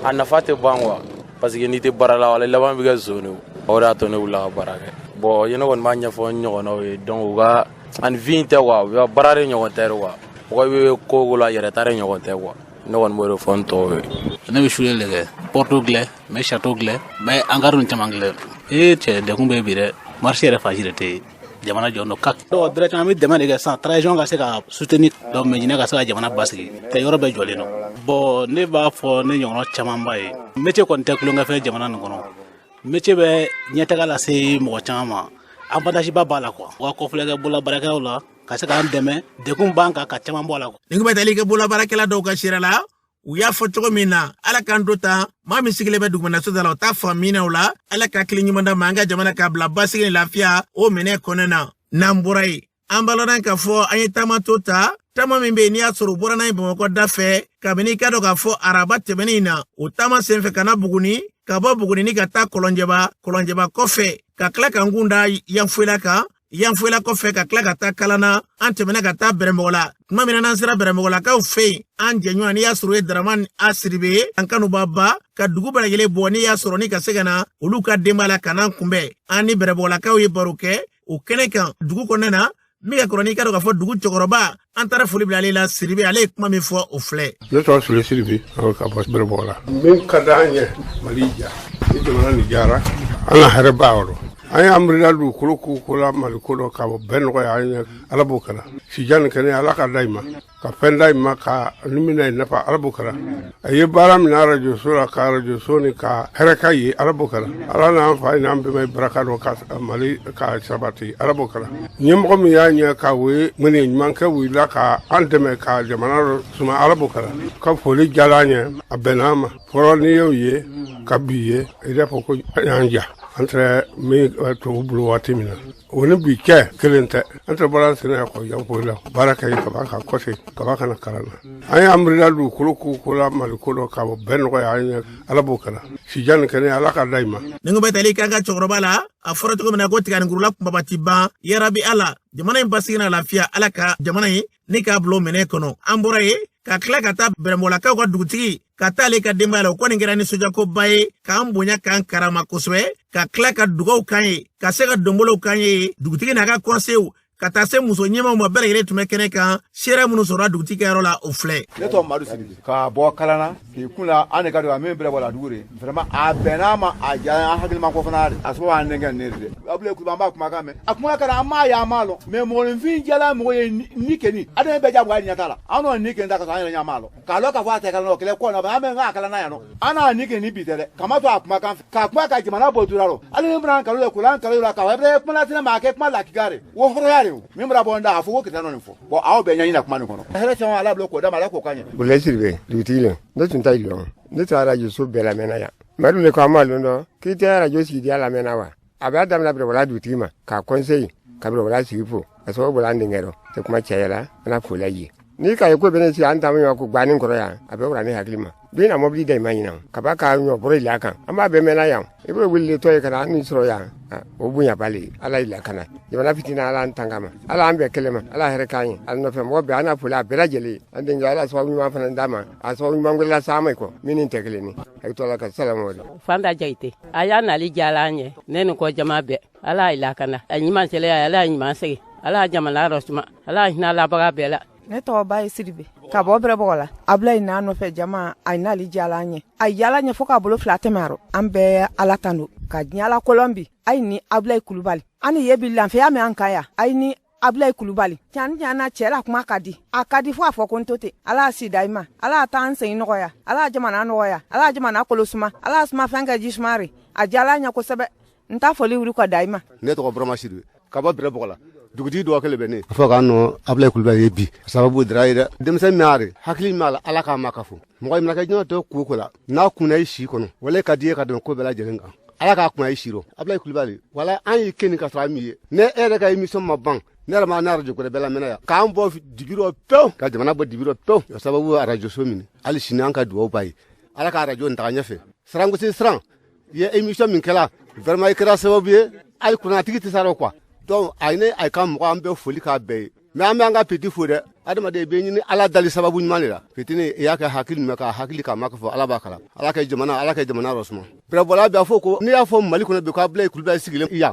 Speaker 18: a nafa tɛ ban quoi, parce que n'i tɛ baara la, wala laban bɛ kɛ zon de. O de y'a to ne wulila ka baara kɛ. Bon, ne kɔni b'a ɲɛfɔ n ɲɔgɔnnaw ye, donc u ka ani vie in tɛ quoi, u ka baara de ɲɔgɔn tɛ quoi. Mɔgɔ bɛ ko o ko la, yɛrɛ ta de ɲɔgɔn tɛ quoi. Ne kɔni b'o de fɔ n tɔw ye.
Speaker 19: Ne bɛ soudure de kɛ, porte dilan, n bɛ château dilan, n bɛ hangar caman dilan. Ee cɛ, degun bɛ bi dɛ, marché yɛrɛ fan si de tɛ yen. Jamana jɔ kak. Donc directement an bɛ dɛmɛ de kɛ sisan transition ka se ka soutenir, donc Mɛjinɛ ka se ka jamana basigi tɛ, yɔrɔ bɛɛ jɔlen don. Bon, ne b'a fɔ ne ɲɔgɔnna camanba ye, métier kɔni tɛ tulonkɛfɛn jamana nin kɔnɔ. Métier bɛ ɲɛtaga lase mɔgɔ caman ma, avantage ba b'a la quoi. U ka kɔfilɛ kɛ bolola baarakɛlaw la ka se k'an dɛmɛ, degun b'an kan ka caman bɔ a la.
Speaker 2: Nin kun bɛ tali kɛ bolola baarakɛla dɔw ka sira la. U y'a fɔ cogo min na, Ala k'an to tan, maa min sigilen bɛ dugumanaso da la, o t'a faamu o la. Ala ka hakili ɲuman d'a ma, an ka jamana k'a bila basigi ni lafiya o minɛ kɔnɔ na. N'an bɔra yen, an b'a lɔn k'a fɔ an ye taama to ta, taama min bɛ yen n'i y'a sɔrɔ u bɔra n'a ye Bamakɔ da fɛ kabini i ka dɔn k'a fɔ araba tɛmɛnen in na. O taama senfɛ ka na Buguni, ka bɔ Buguni ni ka taa Kɔlɔnjɛba, Kɔlɔnjɛba kɔfɛ ka tila ka n kun da Yanfoyila kan, Yanfoyila kɔfɛ ka tila ka taa Kalana. An tɛmɛna ka taa Bɛrɛmɔgɔ la. Tuma min na n'an sera Bɛrɛmɔgɔlakaw fɛ yen, an jɛɲɔgɔn n'i y'a sɔrɔ o ye Daramani A Siribe ye, an kanuba ba ka dugu bɛɛ lajɛlen bɔ n'i y'a sɔrɔ ni ka se ka na olu ka denba la ka n'an kunbɛn. An ni Bɛrɛmɔgɔlakaw ye baro kɛ o kɛnɛ kan dugu kɔnɔna na. Min ka kɔrɔ n'i ka dɔn k'a fɔ dugu cɛkɔrɔba, an taara foli bila ale la. Siribe, ale ye kuma min fɔ, o filɛ.
Speaker 20: Ne tɔgɔ Sule Siribe, ka bɔ Bɛrɛbɔgɔ la. Min ka di an ye, Mali ja ni jamana nin jara, an ka hɛrɛ b'a yɔrɔ. An y'an miirila dugukolo ko la, Mali ko dɔ ka bɛɛ nɔgɔya an ye, Ala b'o kɛra. Sijan ni kɛnɛya, Ala ka da i ma, ka fɛn da i ma, ka ni min na nafa, Ala b'o kɛra. A ye baara min arajoso la, ka arajoso ni ka hɛrɛ ka ye, Ala b'o kɛra. Ala n'an fa n'an bɛnba baraka dɔ ka Mali ka sabati, Ala b'o kɛra. Ɲɛmɔgɔ min y'a ɲɛ ka o ye ŋaniya ɲuman kɛ wulila ka an dɛmɛ ka jamana dɔ suma, Ala b'o kɛra. Ka foli diyara an ye, a bɛnna an ma. Fɔlɔ n'i y'o ye ka bi ye, i b'a fɔ ko y'an ja. An tɛ min tubabu bolo waati min na, o ni bi cɛ kelen tɛ. An tɛ bɔra sɛnɛ kɔ Yanfoyila la, baara kɛ kaba ka kɔse kaba kana kalan na. An y'an miirila dugukolo ko la, Mali ko dɔ ka bɛɛ nɔgɔya an ye, Ala b'o kɛra. Sijan ni kɛnɛya, Ala ka da i ma.
Speaker 2: Nin kun bɛ tali k'an ka cɛkɔrɔba la. A fɔra cogo min na ko tiganinkurula kunbaba ti ban. Yarabi Ala, jamana in basigi n'a lafiya, Ala ka jamana in ni k'a bila o minɛ kɔnɔ. An bɔra yen ka tila ka taa Bɛrɛmɔgɔlakaw ka dugutigi, ka taa ale ka denbaya la. O kɔni kɛra nisɔndiyakoba ye, k'an bonya, k'an karama kosɛbɛ, ka tila ka dugaw k'an ye, ka se ka donbolow k'an ye. Dugutigi n'a ka kɔnsew ka taa se muso ɲɛmaw ma, bɛɛ lajɛlen tun bɛ kɛnɛ kan. Seere minnu sɔrɔla dugutigi ka yɔrɔ la, o filɛ.
Speaker 21: Ne tɔgɔ Madu Sidibe, ka bɔ Kalana k'i kun la. An de ka don a min bɛrɛ bɔ la dugu de, vraiment a bɛnn'a ma, a diyara an hakili ma ko fana de a sababu an denkɛ nin de Abulaye Kulubali. An b'a kumakan mɛn, a kuma kɛra, an m'a ye, an m'a lɔn, mais mɔgɔninfin jala mɔgɔ ye ni kɛni adamaden bɛɛ jagoya ɲɛ t'a la. An n'o ni kɛni ta ka sɔrɔ an yɛrɛ ɲɛ m'a lɔn, k'a lɔn k'a fɔ a tɛ kalan o kɛlɛ kɔ na, an bɛ k'a kalan na yan nɔ. An n'a ni kɛni bi tɛ dɛ, kama to a kumakan fɛ k'a kuma ka jamana bɔ dura rɔ. Hali min bɛna an kalo la k'o an kalo la k'a fɔ kuma lasina ma, a kɛ kuma lakika de, o hɔrɔnya de o min bɛna bɔ n da a fɔ ko kita nɔ nin fɔ. Bon, aw bɛɛ ɲɛɲini kuma nin kɔnɔ, hɛrɛ caman Ala bila k'o d'a ma, Ala k'o ka ɲɛ.
Speaker 22: Bulayi Siribe, dugutigi le. Ne tun t'a lɔn, ne tɛ arajo so bɛɛ lamɛnna yan. Madu le ko an m'a lɔn dɔn k'i tɛ arajo sigi diya lamɛnna wa. A b'a daminɛ Bɛrɛbɔla dugutigi ma k'a conseil ka Bɛrɛbɔla sigi fo a sababu bɔra an denkɛ rɔ tɛ kuma caya la. An na foli ye n'i ka ye ko bɛ ne sigi an taama ɲɔgɔn ko gbanin kɔrɔ yan, a bɛ wara ne hakili ma den na mɔbili da i ma ɲinan ka ba ka ɲɔ bɔrɔ i kan. An b'a bɛɛ mɛnna yan, i bɛ wuli tɔ ye ka na an ni sɔrɔ yan, o bonya b'ale. Ala y'i lakana jamana fitina, Ala an tanga ma, Ala an bɛɛ kɛlɛ ma, Ala hɛrɛ k'an ye. Ala nɔfɛ mɔgɔ bɛɛ, an n'a foli a bɛɛ lajɛlen. An denkɛ, Ala sababu ɲuman fana d'a ma, a sababu ɲuman wɛrɛ las'an ma kɔ min ni tɛ kelen ni a to Ala ka salamu aleykum.
Speaker 23: Fanta Jayite, a y'a nali diyara an ye, ne ni kɔ jama bɛɛ. Ala y'i lakana, a ɲuman selen, Ala y'a ɲuman segin, Ala y'a jamana rɔ suma, Ala y'a hinɛ labaga bɛɛ la.
Speaker 24: Ne tɔgɔ ba ye Siribe, ka bɔ Bɛrɛbɔgɔ la. Abulayi n'a nɔfɛ jama, a n'ale diyara an ye, a yala ɲɛ fo k'a bolo fila tɛmɛ a rɔ. An bɛɛ Ala tanu ka diɲɛ la kolɔn bi. Ayi ni Abulayi Kulubali, an ni ye bi lafiya min an kan yan. Ayi ni Abulayi Kulubali, tiɲɛ tiɲɛ na, cɛ la kuma ka di, a ka di fo a fɔ ko n to ten. Ala y'a si da i ma, Ala y'a taa an segin nɔgɔya, Ala y'a jamana nɔgɔya, Ala y'a jamana kolo suma, Ala y'a suma fɛn kɛ ji suma re. A diyara ɲɛ kosɛbɛ, n t'a foli wuli ka da i ma.
Speaker 25: Ne tɔgɔ Burama Sidibe, ka bɔ Bɛrɛbɔgɔ la. Dugutigi dɔgɔ kelen bɛ ne fo k'an nɔ Abulayi Kulubali ye bi sababu dira ye dɛ. Denmisɛn min y'are hakili min b'a la, Ala k'a ma ka fo mɔgɔ mana kɛ diɲɛ tɔ ko ko la n'a kunna i si kɔnɔ, wala ka di ye ka dɛmɛ ko bɛɛ lajɛlen kan, Ala k'a kunna i si rɔ. Abulayi Kulubali, wala an y'i kɛ nin ka sɔrɔ an min ye ne e yɛrɛ ka émission ma ban. Ne yɛrɛ ma ne arajo wɛrɛ bɛɛ lamɛnna yan k'an bɔ dibi rɔ pewu, ka jamana bɔ dibi rɔ pewu, o sababu arajo so min. Hali sini an ka dugawu b'a ye, Ala ka arajo nin taga ɲɛfɛ. Sirangosi siran i ye émission min kɛla, vraiment i kɛra sababu ye, hali kunnatigi tɛ sara quoi. Donc a ne a ka mɔgɔ an bɛ foli k'a bɛɛ ye, mais an bɛ an ka petit fo dɛ. Adamaden i bɛ ɲini Ala dali sababu ɲuman de la. Fitini i y'a kɛ hakili ɲuman ka hakili k'a ma fɔ, Ala b'a kala, Ala kɛ jamana, Ala kɛ jamana rɔ suma. Bɛrɛbɔla bɛ a fɔ ko n'i y'a fɔ Mali kɔnɔ bi ko Abulayi Kulubali sigilen yan,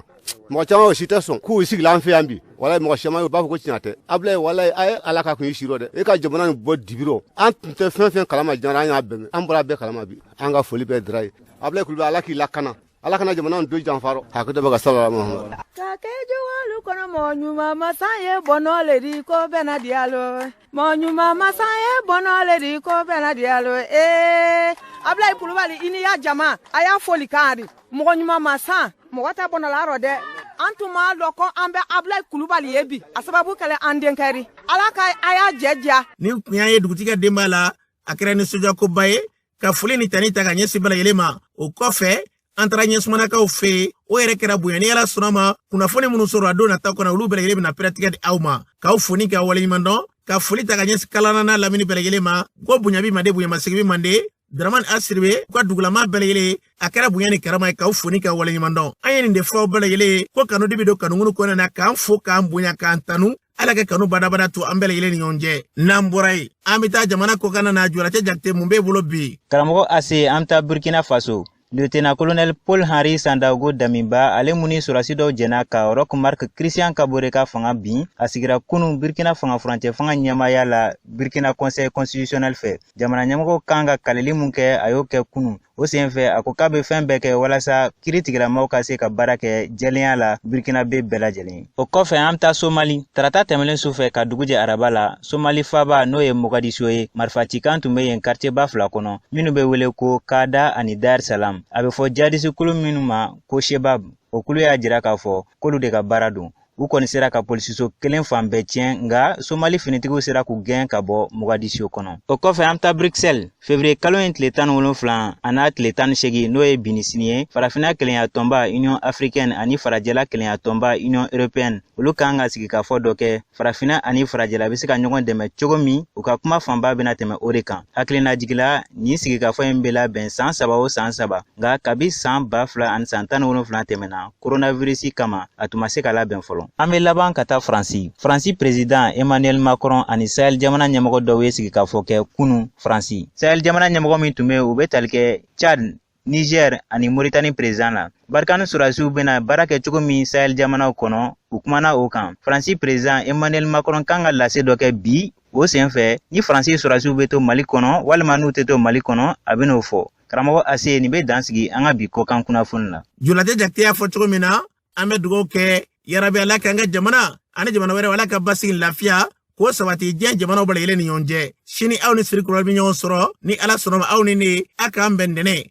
Speaker 25: mɔgɔ caman o si tɛ sɔn k'u sigilen an fɛ yan bi. Walayi mɔgɔ caman u b'a fɔ ko tiɲɛ tɛ. Abulayi, walayi a ye Ala ka kun i si rɔ dɛ. E ka jamana nin bɔ dibi rɔ, an tun tɛ fɛn fɛn kalama diɲɛ, an y'a bɛɛ mɛn, an bɔra bɛɛ kalama bi. An ka foli bɛɛ dira ye. Abulayi Kulubali, Ala k'i lakana, Ala kana jamana in don janfa rɔ. Hakɛ dɔ bɛ ka sala Muhamadu.
Speaker 26: Ka kɛ juwalu
Speaker 24: kɔnɔ mɔgɔ ɲuman masa ye bɔnɔ le di ko bɛna diyalo. Mɔgɔ ɲuman masa ye bɔnɔ le di ko bɛna diyalo. Ee Abulayi Kulubali i ni ya jama a y'a foli kan di. Mɔgɔ ɲuman masa mɔgɔ tɛ bɔnɔ la rɔ dɛ. An tun m'a lɔn ko an bɛ Abulayi Kulubali ye bi. A sababu kɛlen an denkɛ di. Ala ka a y'a jɛ diya.
Speaker 2: Nin kun y'a ye dugutigi ka denbaya la, a kɛra nisɔndiyakoba ye ka foli ni tani ta ka ɲɛsin bɛɛ lajɛlen ma. O kɔfɛ an taara ɲɛsumanakaw fɛ yen, o yɛrɛ kɛra bonya ni Ala sɔnna ma. Kunnafoni minnu sɔrɔ a don nata kɔnɔ, olu bɛɛ lajɛlen bɛna pɛrɛtigɛ di aw ma, k'aw fo ni ka waleɲuman dɔn, ka foli ta ka ɲɛsin kalana n'a lamini bɛɛ lajɛlen ma. Ko bonya bi mande, bonyamasegin bi mande. Dramani Asiribe u ka dugulama bɛɛ lajɛlen, a kɛra bonya ni karama ye, k'aw fo ni ka waleɲuman dɔn. An ye nin de fɔ aw bɛɛ lajɛlen ye ko kanu de bɛ don kanuŋunu kɔnɔna na, k'an fo, k'an bonya, k'an tanu. Ala ka kanu badabada to an bɛɛ lajɛlen ni ɲɔgɔn cɛ. N'an bɔra yen, an bɛ taa jamana kɔkanna na. Jɔlacɛ Jakite, mun b'e bolo bi?
Speaker 1: Karamɔgɔ Ase, an bɛ taa Burkina Faso. Lieutenant colonel Paul Henri Sandaogo Damiba, ale mun ni sɔrɔdasi dɔw jɛna ka Roch Marc Christian Kabore ka fanga bin, a sigira kunun Burkina fanga furancɛ fanga ɲɛmaaya la Burkina Conseil constitutionnel fɛ. Jamana ɲɛmɔgɔw kan ka kaleli mun kɛ, a y'o kɛ kunun. O senfɛ, a ko k'a bɛ fɛn bɛɛ kɛ walasa kiiri tigilamaw ka se ka baara kɛ jɛlenya la Burkina bɛ bɛɛ lajɛlen. O kɔfɛ, an bɛ taa Somali. Tarata tɛmɛnen su fɛ ka dugu jɛ araba la, Somali faaba n'o ye Mogadisio ye, marifacikan tun bɛ yen quartier ba fila kɔnɔ minnu bɛ wele ko Kada ani Dar Salam. A bɛ fɔ jihadisi kulu minnu ma ko Shebab, o kulu y'a jira k'a fɔ k'olu de ka baara don. U kɔni sera ka polisiso kelen fan bɛɛ tiɲɛ, nka Somali finitigiw sera k'u gɛn ka bɔ Mogadisio kɔnɔ. O kɔfɛ, an bɛ taa Bruxelles. Février kalo in tile 17 a n'a tile 18, n'o ye bi ni sini ye, Farafinna kelenya tɔnba Union africaine ani Farajɛla kelenya tɔnba Union européenne, olu kan ka sigikafɔ dɔ kɛ Farafinna ani Farajɛla bɛ se ka ɲɔgɔn dɛmɛ cogo min. U ka kuma fanba bɛna tɛmɛ o de kan. Hakilina nin sigikafɔ in bɛ labɛn san 3 o san 3, nka kabi san 2017 tɛmɛna, coronavirus kama, a tun ma se ka labɛn fɔlɔ. An bɛ laban ka taa Faransi. Faransi président Emmanuel Macron ani Sahel jamana ɲɛmɔgɔ dɔw ye sigikafɔ kɛ kunun Faransi. Sahel jamana ɲɛmɔgɔ min tun bɛ yen, u bɛ tali kɛ Tchad, Niger ani Mauritanie président la. Barkhane sɔrɔdasiw bɛna baara kɛ cogo min Sahel jamanaw kɔnɔ, u kumana o kan. Faransi président Emmanuel Macron kan ka lase dɔ kɛ bi. O senfɛ, ni Faransi sɔrɔdasiw bɛ to Mali kɔnɔ walima n'u tɛ to Mali kɔnɔ, a bɛn'o fɔ. Karamɔgɔ Ase, nin bɛ dan sigi an ka bi kɔkan kunnafoni la.
Speaker 2: Jɔlajɛ Jakite y'a fɔ cogo min na, an bɛ dugawu kɛ yarabi Ala k'an ka jamana ani jamana wɛrɛw, Ala ka basigi, lafiya k'o sabati diɲɛ jamanaw bɛɛ lajɛlen ni ɲɔgɔn cɛ. Sini aw ni Siri Kulubali bɛ ɲɔgɔn sɔrɔ ni Ala sɔnna ma. Aw ni ne, a k'an bɛn ntɛnɛn.